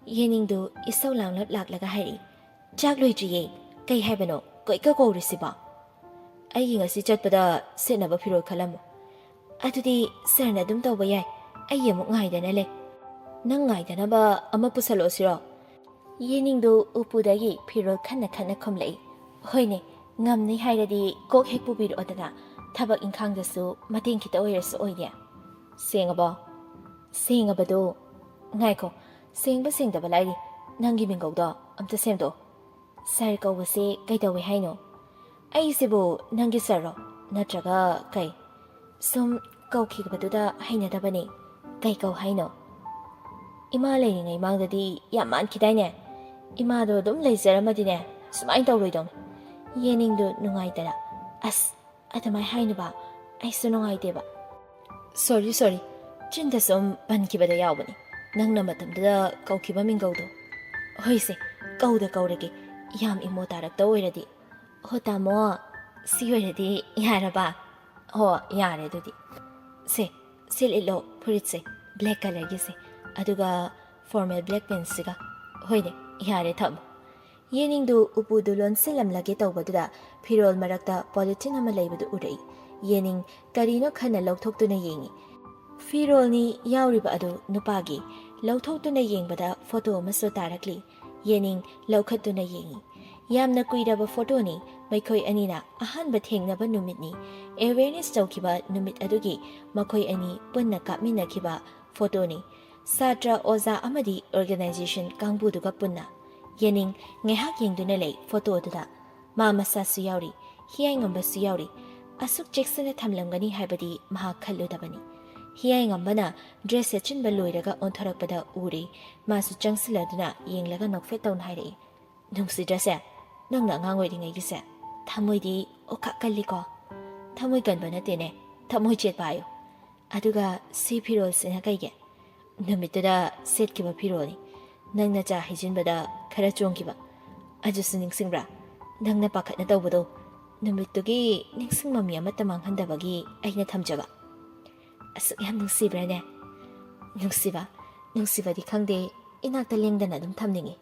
ꯌꯦꯅꯤꯡꯗꯨ ꯏꯁꯧ ꯂꯥꯡꯂꯞ ꯂꯥꯛꯂꯒ ꯍꯥꯏꯔꯛꯏ꯫ "ꯆꯥꯛ ꯂꯣꯏꯗ꯭ꯔꯤꯌꯦ꯫ ꯀꯩ ꯍꯥꯏꯕꯅꯣ ꯀꯣꯏꯀ ꯀꯧꯔꯤꯁꯤꯕꯣ?" "ꯑꯩꯒꯤ ꯉꯁꯤ ꯆꯠꯄꯗ ꯁꯦꯠꯅꯕ ꯐꯤꯔꯣꯜ ꯈꯜꯂꯝꯃꯨ꯫" "ꯑꯗꯨꯗꯤ ꯁꯥꯔꯅ ꯑꯗꯨꯝ ꯇꯧꯕ ꯌꯥꯏ꯫ ꯑꯩ ꯑꯃꯨꯛ ꯉꯥꯏꯗꯅ ꯂꯩ꯫" "ꯅꯪ ꯉꯥꯏꯗꯅꯕ ꯑꯃ ꯄꯨꯁꯜꯂꯛꯑꯣꯁꯤꯔꯣ?" ꯌꯦꯅꯤꯡꯗꯨ ꯎꯄꯨꯗꯒꯤ ꯐꯤꯔꯣꯜ ꯈꯟꯅ ꯈꯟꯅ ꯈꯨꯝꯂꯛꯏ꯫ "ꯍꯣꯏꯅꯦ, ꯉꯝꯅꯤ ꯍꯥꯏꯔꯗꯤ ꯀꯣꯛ ꯍꯦꯛ ꯄꯨꯕꯤꯔꯛꯑꯣꯗꯅ꯫ ꯊꯕꯛ ꯏꯪꯈꯥꯡꯗꯁꯨ ꯃꯇꯦꯡ ꯈꯤꯇ ꯑꯣꯏꯔꯁꯨ ꯑꯣꯏꯅꯦ꯫" "ꯁꯦꯡꯉꯕꯣ?" "ꯁꯦꯡꯉꯕꯗꯣ꯫ ꯉꯥꯏꯈꯣ, ꯁꯦꯡꯕ ꯁꯦꯡꯗꯕ ꯂꯥꯏꯔꯤ꯫ ꯅꯪꯒꯤ ꯃꯤꯡꯒꯧꯗꯣ ꯑꯝꯇ ꯁꯦꯝꯗꯣꯛꯑꯣ꯫" "ꯁꯥꯔ ꯀꯧꯕꯁꯦ ꯀꯩꯗꯧꯋꯦ ꯍꯥꯏꯅꯣ?" "ꯑꯩꯁꯤꯕꯨ ꯅꯪꯒꯤ ꯁꯥꯔꯔꯣ? ꯅꯠꯇ꯭ꯔꯒ ꯀꯩ?" "ꯁꯨꯝ ꯀꯧꯈꯤꯕꯗꯨꯗ ꯍꯩꯅꯗꯕꯅꯤ꯫ ꯀꯩ ꯀꯧ ꯍꯥꯏꯅꯣ?" "ꯏꯃꯥ ꯂꯩꯔꯤꯉꯩ ꯃꯥꯡꯗꯗꯤ ꯌꯥꯝ ꯃꯥꯟꯈꯤꯗꯥꯏꯅꯦ? ꯏꯃꯥꯗꯣ ꯑꯗꯨꯝ ꯂꯩꯖꯔꯝꯃꯗꯤꯅꯦ ꯁꯨꯃꯥꯏꯅ ꯇꯧꯔꯣꯏꯗꯧꯅꯤ꯫" ꯌꯦꯅꯤꯡꯗꯨ ꯅꯨꯡꯉꯥꯏꯇꯅ꯫ "ꯑꯁ, ꯑꯗꯨꯃꯥꯏ ꯍꯥꯏꯅꯨꯕ, ꯑꯩꯁꯨ ꯅꯨꯡꯉꯥꯏꯇꯦꯕ꯫" "ꯁꯣꯔꯤ, ꯁꯣꯔꯤ, ꯆꯤꯟꯗ ꯁꯨꯝ ꯄꯟꯈꯤꯕꯗ ꯌꯥꯎꯕꯅꯤ, ꯅꯪꯅ ꯃꯇꯝꯗꯨꯗ ꯀꯧꯈꯤꯕ ꯃꯤꯡꯒꯧꯗꯣ꯫ ꯍꯣꯏꯁꯦ, ꯀꯧꯗ ꯀꯧꯔꯒꯦ, ꯌꯥꯝ ꯏꯃꯣ ꯇꯥꯔꯛꯇ ꯑꯣꯏꯔꯗꯤ꯫" "ꯍꯣ ꯇꯥꯃꯣ, ꯁꯤ ꯑꯣꯏꯔꯗꯤ ꯌꯥꯔꯕ?" "ꯍꯣ, ꯌꯥꯔꯦ ꯑꯗꯨꯗꯤ꯫ ꯁꯦ, ꯁꯤ ꯂꯤꯠꯂꯣ ꯐꯨꯔꯤꯠꯁꯦ, ꯕ꯭ꯂꯦꯛ ꯀꯂꯔꯒꯤꯁꯦ, ꯑꯗꯨꯒ ꯐꯣꯔꯃꯦꯜ ꯕ꯭ꯂꯦꯛ ꯄꯦꯟꯁꯤꯒ꯫ ꯍꯣꯏꯅꯦ, ꯌꯥꯔꯦ, ꯊꯝꯃꯣ꯫" ꯌꯦꯅꯤꯡꯗꯨ ꯎꯄꯨꯗꯨ ꯂꯣꯟꯁꯤꯜꯂꯝꯂꯒꯦ ꯇꯧꯕꯗꯨꯗ ꯐꯤꯔꯣꯜ ꯃꯔꯛꯇ ꯄꯣꯂꯤꯊꯤꯟ ꯑꯃ ꯂꯩꯕꯗꯨ ꯎꯔꯛꯏ꯫ ꯌꯦꯅꯤꯡ ꯀꯔꯤꯅꯣ ꯈꯟꯅ ꯂꯧꯊꯣꯛꯇꯨꯅ ꯌꯦꯡꯏ꯫ ꯐꯤꯔꯣꯜꯅꯤ ꯌꯥꯎꯔꯤꯕ ꯑꯗꯨ ꯅꯨꯄꯥꯒꯤ꯫ ꯂꯧꯊꯣꯛꯇꯨꯅ ꯌꯦꯡꯕꯗ ꯐꯣꯇꯣ ꯑꯃꯁꯨ ꯇꯥꯔꯛꯂꯤ꯫ ꯌꯦꯅꯤꯡ ꯂꯧꯈꯠꯇꯨꯅ ꯌꯦꯡꯏ꯫ ꯌꯥꯝꯅ ꯀꯨꯏꯔꯕ ꯐꯣꯇꯣꯅꯤ꯫ ꯃꯈꯣꯏ ꯑꯅꯤꯅ ꯑꯍꯥꯟꯕ ꯊꯦꯡꯅꯕ ꯅꯨꯃꯤꯠꯅꯤ꯫ ꯑꯦꯋꯦꯌꯔꯅꯦꯁ ꯇꯧꯈꯤꯕ ꯅꯨꯃꯤꯠ ꯑꯗꯨꯒꯤ ꯃꯈꯣꯏ ꯑꯅꯤ ꯄꯨꯟꯅ ꯀꯥꯞꯃꯤꯟꯅꯈꯤꯕ ꯐꯣꯇꯣꯅꯤ꯫ ꯁꯥꯇ꯭ꯔ, ꯑꯣꯖꯥ ꯑꯃꯗꯤ ꯑꯣꯔꯒꯅꯥꯏꯖꯦꯁꯟ ꯀꯥꯡꯕꯨꯗꯨꯒ ꯄꯨꯟꯅ꯫ ꯌꯦꯅꯤꯡ ꯉꯥꯏꯍꯥꯛ ꯌꯦꯡꯗꯨꯅ ꯂꯩ ꯐꯣꯇꯣꯗꯨꯗ꯫ ꯃꯥ ꯃꯁꯥꯁꯨ ꯌꯥꯎꯔꯤ, ꯍꯤꯌꯥꯏꯉꯝꯕꯁꯨ ꯌꯥꯎꯔꯤ꯫ ꯑꯁꯨꯛ ꯆꯦꯛꯁꯤꯟꯅ ꯊꯝꯂꯝꯒꯅꯤ ꯍꯥꯏꯕꯗꯤ ꯃꯍꯥꯛ ꯈꯜꯂꯨꯗꯕꯅꯤ꯫ ꯍꯤꯌꯥꯏꯉꯝꯕꯅ ꯗ꯭ꯔꯦꯁ ꯁꯦꯠꯆꯤꯟꯕ ꯂꯣꯏꯔꯒ ꯑꯣꯟꯊꯣꯔꯛꯄꯗ ꯎꯔꯦ꯫ ꯃꯥꯁꯨ ꯆꯪꯁꯤꯜꯂꯗꯨꯅ ꯌꯦꯡꯂꯒ ꯅꯣꯛꯐꯦꯠ ꯇꯧꯅ ꯍꯥꯏꯔꯛꯏ, "ꯅꯨꯡꯁꯤꯗ꯭ꯔꯁꯦ? ꯅꯪꯅ ꯑꯉꯥꯡ ꯑꯣꯏꯔꯤꯉꯩꯒꯤꯁꯦ ꯊꯃꯣꯏꯗꯤ ꯑꯣꯈꯥꯛ ꯀꯜꯂꯤꯀꯣ꯫" "ꯊꯃꯣꯏ ꯀꯟꯕ ꯅꯠꯇꯦꯅꯦ, ꯊꯃꯣꯏ ꯆꯦꯠꯄ ꯍꯥꯏꯌꯨ꯫ ꯑꯗꯨꯒ ꯁꯤ ꯐꯤꯔꯣꯜꯁꯤꯅ ꯀꯩꯒꯤ?" ꯅꯨꯃꯤꯠꯇꯨꯗ ꯁꯦꯠꯈꯤꯕ ꯐꯤꯔꯣꯜꯅꯤ꯫ ꯅꯪꯅ ꯆꯥ ꯍꯩꯖꯤꯟꯕꯗ ꯈꯔ ꯆꯣꯡꯈꯤꯕ꯫ ꯑꯗꯨꯁꯨ ꯅꯤꯡꯁꯤꯡꯕ꯭ꯔꯥ? ꯅꯪꯅ ꯄꯥꯈꯠꯅ ꯇꯧꯕꯗꯣ꯫ ꯅꯨꯃꯤꯠꯇꯨꯒꯤ ꯅꯤꯡꯁꯤꯡ ꯃꯃꯤ ꯑꯃꯠꯇ ꯃꯥꯡꯍꯟꯗꯕꯒꯤ ꯑꯩꯅ ꯊꯝꯖꯕ꯫ ꯑꯁꯨꯛ ꯌꯥꯝ ꯅꯨꯡꯁꯤꯕ꯭ꯔꯥꯅꯦ? ꯅꯨꯡꯁꯤꯕ, ꯅꯨꯡꯁꯤꯕꯗꯤ ꯈꯪꯗꯦ, ꯏꯅꯥꯛꯇ ꯂꯦꯡꯗꯅ ꯑꯗꯨꯝ ꯊꯝꯅꯤꯡꯏ꯫